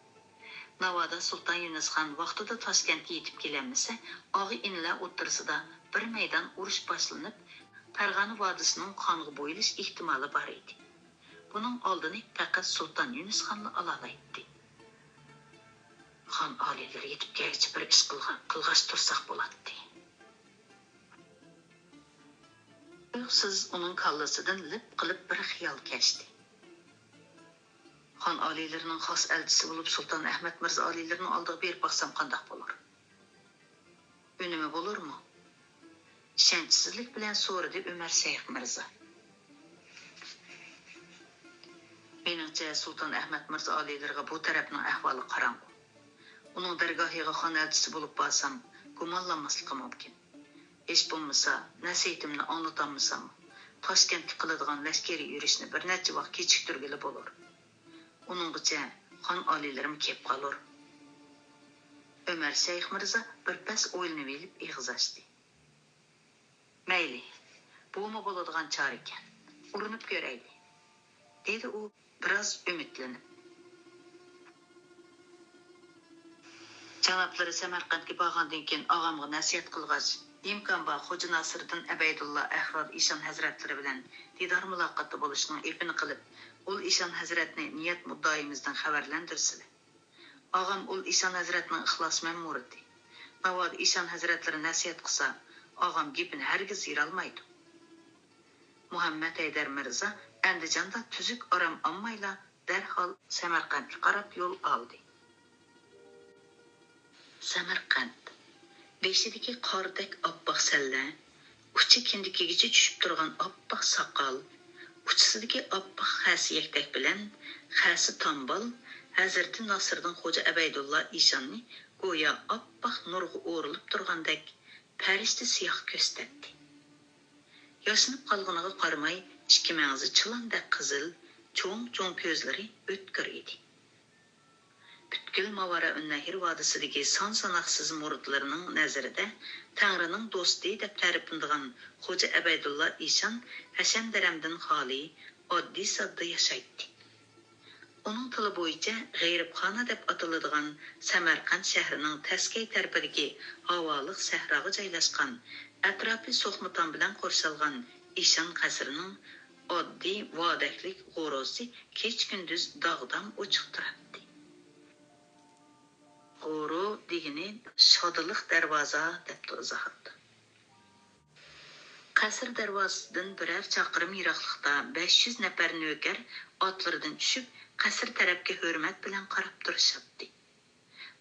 ناۋادا سۇلتان يۇنۇسخان ۋاقتىدا تاشكەنتكە يېتىپ كېلەلمىسە، ئاغا-ئىنىلەر ئوتتۇرىسىدا بىر مەيدان ئۇرۇش باشلىنىپ، پەرغانە ۋادىسىنىڭ قانغا بويىلىش ئېھتىمالى بار ئىدى. بۇنىڭ ئالدىنى پەقەت سۇلتان يۇنۇسخانلا ئالالايتتى. خان ئالىيلىرى يېتىپ كەلگۈچە بىر ئىش قىلغا-، قىلغاچ تۇرساق بولاتتى. تۇيۇقسىز ئۇنىڭ كاللىسىدىن لىپ قىلىپ بىر خىيال كەچتى. خان ئالىيلىرىنىڭ خاس ئەلچىسى بولۇپ سۇلتان ئەھمەد مىرزا ئالىيلىرىنىڭ ئالدىغا بېرىپ باقسام قانداق بولۇر؟ ئۈنۈمى بولۇرمۇ؟ ئىشەنچسىزلىك بىلەن سورىدى ئۆمەر شەيخ مىرزا. مېنىڭچە، سۇلتان ئەھمەد مىرزا ئالىيلىرىغا بۇ تەرەپنىڭ ئەھۋالى قاراڭغۇ. ئۇنىڭ دەرگاھىغا خان ئەلچىسى بولۇپ بارسام، گۇمانلانماسلىقى مۇمكىن. ھېچ بولمىسا، نەسىھىتىمنى ئاڭلىتالمىسام، تاشكەنتكە قىلىدىغان لەشكىرىي يۈرۈشنى بىر نەچچە ۋاق كېچىكتۈرگىلى بولۇر. ئۇنىڭغىچە خان ئالىيلىرىمۇ كېلىپ قالۇر. ئۆمەر شەيخ مىرزا بىر پەس ئويلىنىۋېلىپ ئېغىز ئاچتى. مەيلى، بۇمۇ بولىدىغان چارىكەن. ئۇرۇنۇپ كۆرەيلى، دېدى ئۇ بىراز ئۈمىدلىنىپ. جانابلىرى سەمەرقەنتكە بارغاندىن كېيىن ئاغامغا نەسىھەت قىلغاچ، ئىمكان بار خوجا ناسىردىن ئەبەيدۇللا ئەھرار ئىشان ھەزرەتلىرى بىلەن دىدار مۇلاقاتتا بولۇشنىڭ ئېپىنى قىلىپ، ئۇل ئىشان ھەزرەتنى نىيەت مۇددىئايىمىزدىن خەۋەرلەندۈرسىلە. ئاغام ئۇل ئىشان ھەزرەتنىڭ ئىخلاسمەن مۇرىتى. ناۋادا ئىشان ھەزرەتلىرى نەسىھەت قىلسا، ئاغام گېپىنى ھەرگىز يىرالمايدۇ. مۇھەممەد ھەيدەر مىرزا ئەندىجاندا تۈزۈك ئارام ئالمايلا، دەرھال سەمەرقەنتكە قاراپ يول ئالدى. سەمەرقەنت. بېشىدىكى قاردەك ئاپئاق سەللە، ئۇچى كىندىكىگىچە چۈشۈپ تۇرغان ئاپئاق ساقال، ئۇچىسىدىكى ئاپئاق خەسە يەكتەك بىلەن خەسە تامبال ھەزرىتى ناسىردىن خوجا ئەبەيدۇللا ئىشاننى گويا ئاپئاق نۇرغا ئورىلىپ تۇرغاندەك پەرىشتە سىياق كۆرسىتەتتى. ياشىنىپ قالغىنىغا قارىماي، ئىككى مەڭزى چىلاندەك قىزىل، چوڭ-چوڭ كۆزلىرى ئۆتكۈر ئىدى. پۈتكۈل ماۋارائۇننەھر ۋادىسىدىكى سان-ساناقسىز مۇرىتلىرىنىڭ نەزىرىدە تەڭرىنىڭ دوستى دەپ تەرىپلىنىدىغان خوجا ئەبەيدۇللا ئىشان ھەشەم-دەرەمدىن خالىي، ئاددىي-ساددا ياشايتتى. ئۇنىڭ تىلى بويىچە غېرىبخانا دەپ ئاتىلىدىغان سەمەرقەنت شەھىرىنىڭ تەسكەي تەرىپىدىكى ھاۋالىق سەھراغا جايلاشقان، ئەتراپى سوخمىتام بىلەن قورشالغان ئىشان قەسرىنىڭ ئاددىي ۋادەكلىك غورۇسى كېچە-كۈندۈز داغدام ئوچۇق تۇراتتى. غورۇ دېگىنى شادىلىق دەرۋازا دەپتۇ ئىزاھاتتا. قەسىر دەرۋازىسىدىن بىرەر چاقىرىم يىراقلىقتا بەش يۈز نەپەر نۆكەر ئاتلىرىدىن چۈشۈپ، قەسىر تەرەپكە ھۆرمەت بىلەن قاراپ تۇرۇشاتتى.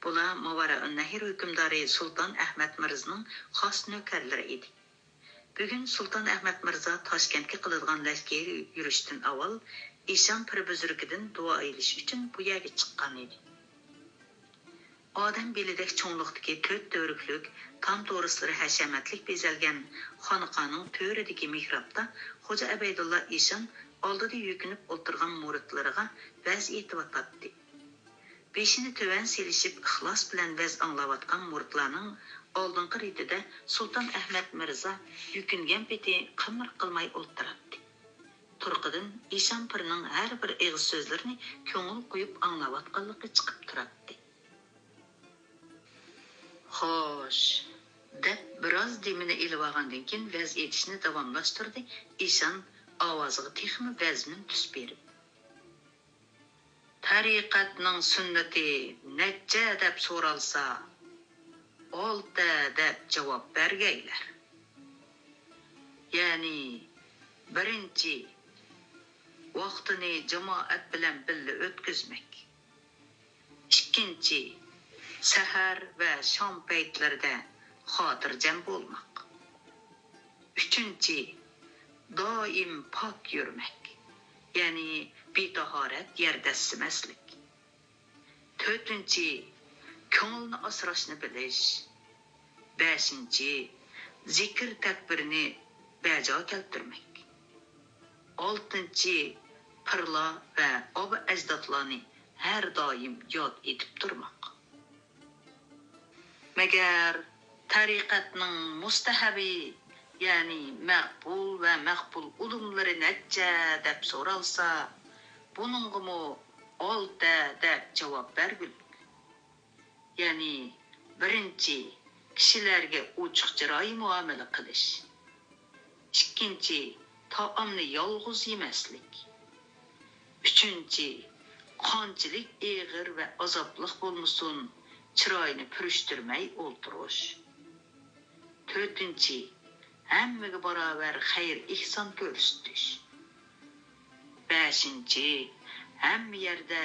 بۇلار ماۋارائۇننەھر ھۆكۈمدارى سۇلتان ئەھمەد مىرزىنىڭ خاس نۆكەرلىرى ئىدى. بۈگۈن سۇلتان ئەھمەد مىرزا تاشكەنتكە قىلىدىغان لەشكىرىي يۈرۈشتىن ئاۋۋال ئىشان پىر بۈزرۈكىدىن دۇئا ئېلىش ئۈچۈن بۇ يەرگە چىققان ئىدى. ئادەم بېلىدەك چوڭلۇقتىكى تۆت تۈۋرۈكلۈك، تام تورۇسلىرى ھەشەمەتلىك بېزەلگەن خانىقانىڭ تۆرىدىكى مېھرابتا خوجا ئەبەيدۇللا ئىشان ئالدىدا يۈكۈنۈپ ئولتۇرغان مۇرىتلىرىغا ۋەز ئېيتىۋاتاتتى. بېشىنى تۆۋەن سېلىشىپ، ئىخلاس بىلەن ۋەز ئاڭلاۋاتقان مۇرىتلارنىڭ ئالدىنقى رېتىدە سۇلتان ئەھمەد مىرزا يۈكۈنگەن پېتى قىمىر قىلماي ئولتۇراتتى. تۇرقىدىن ئىشان پىرنىڭ ھەر بىر ئېغىز سۆزلىرىنى كۆڭۈل قويۇپ ئاڭلاۋاتقانلىقى چىقىپ تۇراتتى. «خوش» دەپ، بىراز دېمىنى ئېلىۋالغاندىن كېيىن، ۋەز ئېيتىشنى داۋاملاشتۇردى ئىشان، ئاۋازىغا تېخىمۇ ۋەزمىن تۈس بېرىپ. «تەرىقەتنىڭ سۈننىتى نەچچە دەپ سورالسا، ئالتە دەپ جاۋاب بەرگەيلەر. يەنى، بىرىنچى، ۋاقتىنى جامائەت بىلەن بىللە ئۆتكۈزمەك. ئىككىنچى، سەھەر ۋە شام پەيتلىرىدە خاتىرجەم بولماق. ئۈچىنچى، دائىم پاك يۈرمەك، يەنى بىتاھارەت يەر دەسسىمەسلىك. تۆتىنچى، كۆڭۈلنى ئاسراشنى بىلىش. بەشىنچى، زىكىر تەكبىرنى بەجا كەلتۈرمەك. ئالتىنچى، پىرلار ۋە ئابا ئەجدادلارنى ھەر دائىم ياد ئېتىپ تۇرماق. مەگەر تەرىقەتنىڭ مۇستەھەبى، يەنى مەقبۇل ۋە مەقبۇل ئۇلۇملىرى نەچچە دەپ سورالسا، بۇنىڭغىمۇ ئالتە دەپ جاۋاب بەرگۈلۈك. يەنى، بىرىنچى، كىشىلەرگە ئوچۇق چىراي مۇئامىلە قىلىش. ئىككىنچى، تائامنى يالغۇز يېمەسلىك. ئۈچىنچى، قانچىلىك ئېغىر ۋە ئازابلىق بولمىسۇن، چىراينى پۈرۈشتۈرمەي ئولتۇرۇش. تۆتىنچى، ھەممىگە باراۋەر خەير-ئېھسان كۆرسىتىش. بەشىنچى، ھەممە يەردە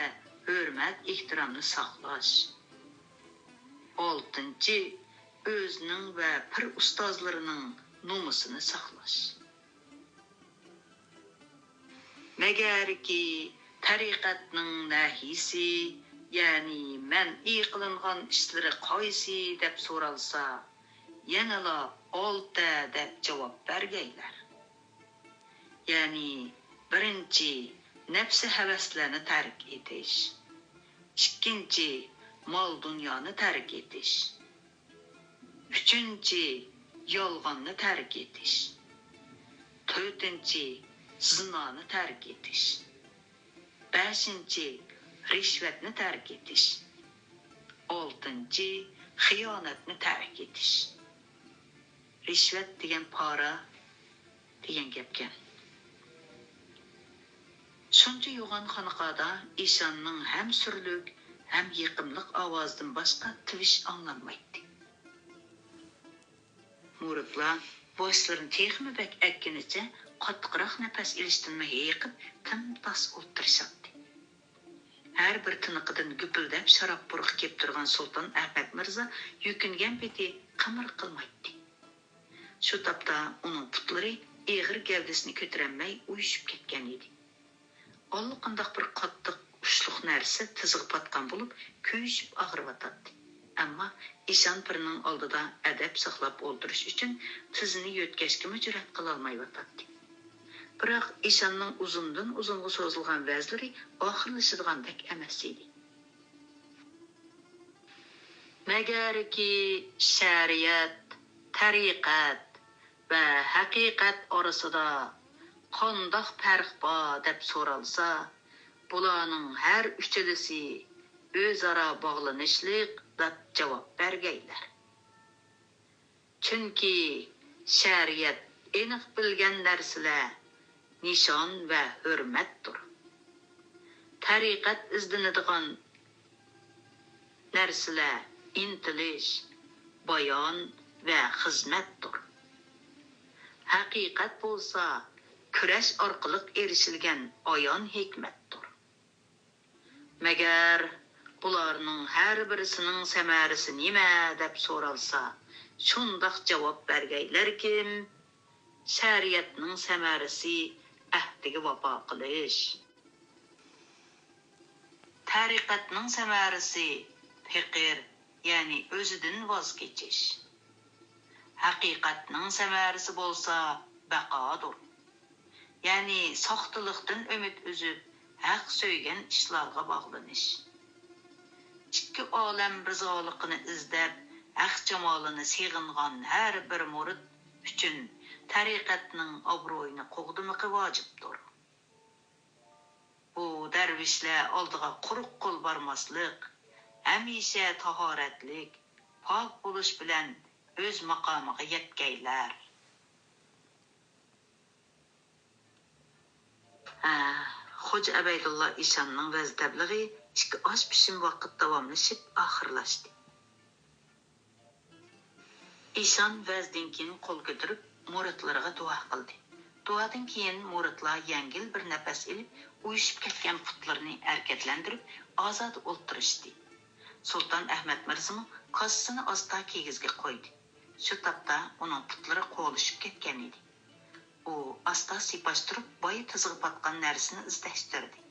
ھۆرمەت-ئېھتىرامنى ساقلاش. ئالتىنچى، ئۆزىنىڭ ۋە پىر-ئۇستازلىرىنىڭ نومۇسىنى ساقلاش. مەگەركى تەرىقەتنىڭ نەھىيسى، يەنى مەنئى قىلىنغان ئىشلىرى قايسى دەپ سورالسا، يەنىلا ئالتە دەپ جاۋاب بەرگەيلەر. يەنى، بىرىنچى، نەپسى ھەۋەسلەرنى تەرك ئېتىش. ئىككىنچى، مال-دۇنيانى تەرك ئېتىش. ئۈچىنچى، يالغاننى تەرك ئېتىش. تۆتىنچى، زىنانى تەرك ئېتىش. بەشىنچى، رىشۋەتنى تەرك ئېتىش. ئالتىنچى، خىيانەتنى تەرك ئېتىش. رىشۋەت دېگەن پارا دېگەن گەپكەن. شۇنچە يوغان خانىقادا ئىشاننىڭ ھەم سۈرلۈك، ھەم يېقىملىق ئاۋازىدىن باشقا تىۋىش ئاڭلانمايتتى. مۇرىتلار باشلىرىنى تېخىمۇ بەك ئەگكىنىچە، قاتتىقراق نەپەس ئېلىشتىنمۇ ھېيىقىپ، تىمتاس ئولتۇرۇشاتتى. ھەر بىر تىنىقىدىن گۈپۈلدەپ شاراب پۇرىقى كېلىپ تۇرغان سۇلتان ئەخمەت مىرزا يۈكۈنگەن پېتى قىمىر قىلمايتتى. شۇ تاپتا ئۇنىڭ پۇتلىرى ئېغىر گەۋدىسىنى كۆتۈرەلمەي ئۇيۇشۇپ كەتكەن ئىدى. ئاللىقانداق بىر قاتتىق ئۇچلۇق نەرسە تىزىغا پاتقان بولۇپ، كۆيۈشۈپ ئاغرىۋاتاتتى. ئەمما ئىشان پىرنىڭ ئالدىدا ئەدەپ ساقلاپ ئولتۇرۇش ئۈچۈن تىزىنى يۆتكەشكىمۇ جۈرئەت قىلالمايۋاتاتتى. بىراق ئىشاننىڭ ئۇزۇندىن ئۇزۇنغا سوزۇلغان ۋەزلىرى ئاخىرلىشىدىغاندەك ئەمەس ئىدى. مەگەركى شەرىئەت، تەرىقەت ۋە ھەقىقەت ئارىسىدا قانداق پەرق بار دەپ سورالسا، بۇلارنىڭ ھەر ئۈچىلىسى ئۆزئارا باغلىنىشلىق دەپ جاۋاب بەرگەيلەر. چۈنكى شەرىئەت ئېنىق بىلگەن نەرسىلەر نىشان ۋە ھۆرمەتتۇر. تەرىقەت ئىزدىنىدىغان نەرسىلەر ئىنتىلىش، بايان ۋە خىزمەتتۇر. ھەقىقەت بولسا كۈرەش ئارقىلىق ئېرىشىلگەن ئايان ھېكمەتتۇر. مەگەر بۇلارنىڭ ھەر بىرسىنىڭ سەمەرىسى نېمە دەپ سورالسا، شۇنداق جاۋاب بەرگەيلەركىم، شەرىئەتنىڭ سەمەرىسى ئەھدىگە ۋاپا قىلىش. تەرىقەتنىڭ سەمەرىسى پېقىر، يەنى ئۆزىدىن ۋاز كېچىش. ھەقىقەتنىڭ سەمەرىسى بولسا بەقادۇر. يەنى ساختىلىقتىن ئۈمىد ئۈزۈپ، ھەق سۆيگەن ئىشلارغا باغلىنىش. ئىككى ئالەم رىزالىقىنى ئىزدەپ، ھەق جامالىنى سېغىنغان ھەر بىر مۇرىت ئۈچۈن تەرىقەتنىڭ ئابرۇيىنى قوغدىمىقى ۋاجىپتۇر. بۇ دەرۋىشلەر ئالدىغا قۇرۇق قول بارماسلىق، ھەمىشە تاھارەتلىك، پاك بولۇش بىلەن ئۆز ماقامىغا يەتكەيلەر. ھە، خوجا ئەبەيدۇللا ئىشاننىڭ ۋەز تەبلىغى ئىككى ئاش پىشىم ۋاقىت داۋاملىشىپ ئاخىرلاشتى. ئىشان ۋەزدىن كېيىن قول كۆتۈرۈپ، مۇرىتلىرىغا دۇئا قىلدى. دۇئادىن كېيىن مۇرىتلار يەڭگىل بىر نەپەس ئېلىپ، ئۇيۇشۇپ كەتكەن پۇتلىرىنى ھەرىكەتلەندۈرۈپ، ئازادە ئولتۇرۇشتى. سۇلتان ئەھمەت مىرزىمۇ كاسىسىنى ئاستا كىگىزگە قويدى. شۇ تاپتا ئۇنىڭ پۇتلىرى قوغلىشىپ كەتكەن ئىدى. ئۇ ئاستا سىيپاش تۇرۇپ، بايا تىزىغا پاتقان نەرسىنى ئىزدەشتۈردى.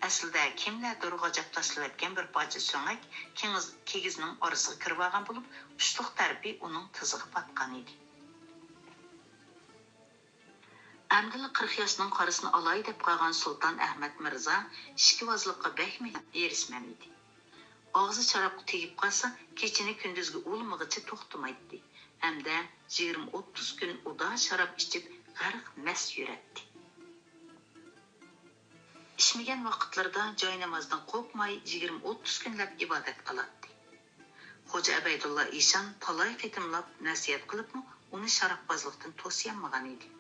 ئەسلىدە كىملەردۇر غاجاپ تاشلىۋەتكەن بىر پارچە سۆڭەك كىڭىز-، كىگىزنىڭ ئارىسىغا كىرىۋالغان بولۇپ، ئۇچلۇق تەرىپى ئۇنىڭ تىزىغا پاتقان ئىدى. ئەمدىلا قىرىق ياشنىڭ قارىسىنى ئالاي دەپ قالغان سۇلتان ئەھمەت مىرزا ئىچكىۋازلىققا بەكمۇ ھېرىسمەن ئىدى. ئاغزى شارابقا تېگىپ قالسا، كېچىنى كۈندۈزگە ئۇلىمىغىچە توختىمايتتى ھەمدە يىگىرمە ئوتتۇز كۈن ئۇدا شاراب ئىچىپ، غەرق مەست يۈرەتتى. ئىچمىگەن ۋاقىتلىرىدا جاينامازدىن قوپماي، يىگىرمە ئوتتۇز كۈنلەپ ئىبادەت قىلاتتى. خوجا ئەبەيدۇللا ئىشان تالاي قېتىملاپ نەسىھەت قىلىپمۇ، ئۇنى شاراببازلىقتىن توسىيالمىغان ئىدى.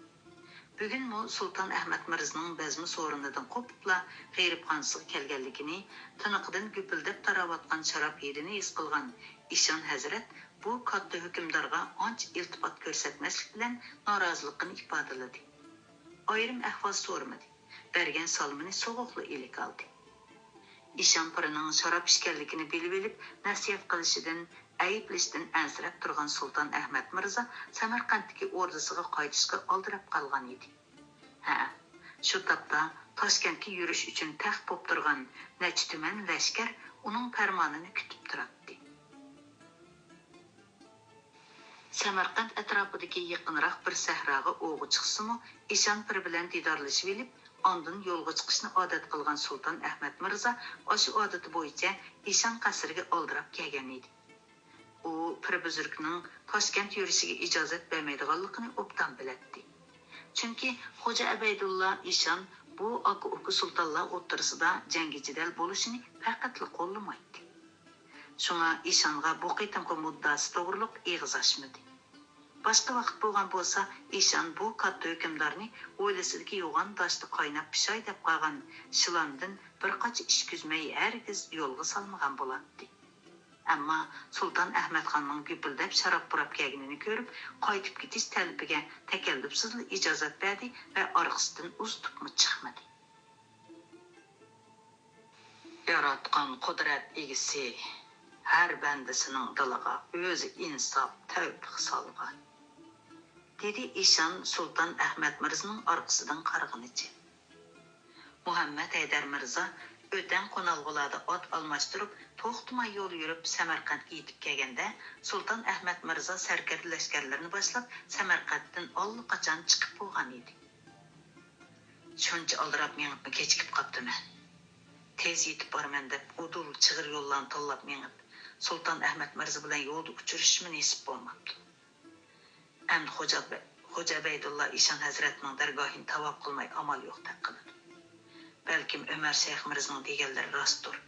بۈگۈنمۇ سۇلتان ئەھمەت مىرزىنىڭ بەزمە سورۇنىدىن قوپۇپلا غېرىبخانىسىغا كەلگەنلىكىنى، تىنىقىدىن گۈپۈلدەپ تاراۋاتقان شاراب ھىدىنى ھېس قىلغان ئىشان ھەزرەت بۇ كاتتا ھۆكۈمدارغا ئانچە ئىلتىپات كۆرسەتمەسلىك بىلەن نارازىلىقىنى ئىپادىلىدى. ئايرىم ئەھۋال سورىمىدى. بەرگەن سالىمىنى سوغۇقلا ئېلىكالدى. ئىشان پىرىنىڭ شاراب ئىچكەنلىكىنى بىلىۋېلىپ، نەسىھەت قىلىشىدىن، ئەيىبلىشىدىن ئەنسىرەپ تۇرغان سۇلتان ئەھمەت مىرزا سەمەرقەنتتىكى ئوردىسىغا قايتىشقا ئالدىراپ قالغان ئىدى. ھە، شۇ تاپتا تاشكەنتكە يۈرۈش ئۈچۈن تەخت بوپ تۇرغان نەچچە تۈمەن لەشكەر ئۇنىڭ پەرمانىنى كۈتۈپ تۇراتتى. سەمەرقەنت ئەتراپىدىكى يېقىنراق بىر سەھراغا ئوۋغا چىقسىمۇ، ئىشان پىر بىلەن دىدارلىشىۋېلىپ، ئاندىن يولغا چىقىشنى ئادەت قىلغان سۇلتان ئەھمەت مىرزا ئاشۇ ئادىتى بويىچە ئىشان قەسرىگە ئالدىراپ كەلگەن ئىدى. ئۇ پىر بۈزرۈكنىڭ تاشكەنت يۈرۈشىگە ئىجازەت بەرمەيدىغانلىقىنى ئوبدان بىلەتتى. چۈنكى خوجا ئەبەيدۇللا ئىشان بۇ ئاكا-ئۇكا سۇلتانلار ئوتتۇرىسىدا جەڭگى جېدەل بولۇشىنى پەقەتلا قوللىمايتتى. شۇڭا ئىشانغا بۇ قېتىمقى مۇددىئاسى توغرۇلۇق ئېغىز ئاچمىدى. باشقا ۋاقىت بولغان بولسا، ئىشان بۇ كاتتا ھۆكۈمدارنى ھويلىسىدىكى يوغان داشتا قايناپ پىشاي دەپ قالغان شىلاندىن بىر قاچا ئىش كۈزمەي ھەرگىز يولغا سالمىغان بولاتتى. ئەمما سۇلتان ئەھمەتخاننىڭ گۈپۈلدەپ شاراب پۇراپ كەلگىنىنى كۆرۈپ، قايتىپ كېتىش تەلىپىگە تەكەللۇپسىزلا ئىجازەت بەردى ۋە ئارقىسىدىن ئۇزىتىپمۇ چىقمىدى. ياراتقان قۇدرەت ئىگىسى ھەر بەندىسىنىڭ دىلىغا ئۆزى ئىنساپ، تەۋپىق سالغان، دېدى ئىشان سۇلتان ئەھمەد مىرزىنىڭ ئارقىسىدىن قارىغىنىچە. مۇھەممەد ھەيدەر مىرزا ئۆتەڭ قونالغۇلاردا ئات ئالماشتۇرۇپ، توختىماي يول يۈرۈپ سەمەرقەنتكە يېتىپ كەلگەندە، سۇلتان ئەھمەد مىرزا سەركەردە لەشكەرلىرىنى باشلاپ، سەمەرقەنتتىن ئاللىقاچان چىقىپ بولغان ئىدى. شۇنچە ئالدىراپ مېڭىپمۇ كېچىكىپ قاپتىمەن. تېز يېتىپ بارىمەن دەپ ئۇدۇل چىغىر يوللارنى تاللاپ مېڭىپ، سۇلتان ئەھمەد مىرزا بىلەن يولدا ئۇچرىشىشمۇ نېسىپ بولماپتۇ. ئەمدى خوجا، خوجا ئەبەيدۇللا ئىشان ھەزرەتنىڭ دەرگاھىنى تاۋاپ قىلماي ئامال يوقتەك قىلىدۇ. بەلكىم ئۆمەر شەيخ مىرزىنىڭ دېگەنلىرى راستتۇر.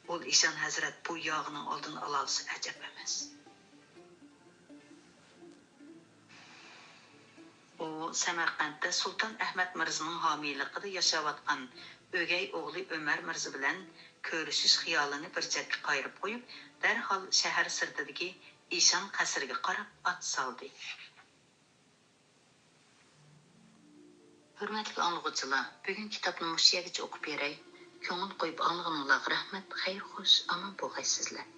ئۇل ئىشان ھەزرەت بۇ ياغىنىڭ ئالدىنى ئالالىسا ئەجەب ئەمەس. ئۇ سەمەرقەنتتە سۇلتان ئەھمەد مىرزىنىڭ ھامىيلىقىدا ياشاۋاتقان ئۆگەي ئوغلى ئۆمەر مىرزا بىلەن كۆرۈشۈش خىيالىنى بىر چەتكە قايرىپ قويۇپ، دەرھال شەھەر سىرتىدىكى ئىشان قەسرىگە قاراپ ئات سالدى. ھۆرمەتلىك ئاڭلىغۇچىلار، بۈگۈنكى كىتابنى مۇشۇ يەرگىچە ئوقۇپ بېرەي. كۆڭۈل قويۇپ ئاڭلىغىنىڭلارغا رەھمەت، خەير خوش، ئامان بولغايسىزلەر.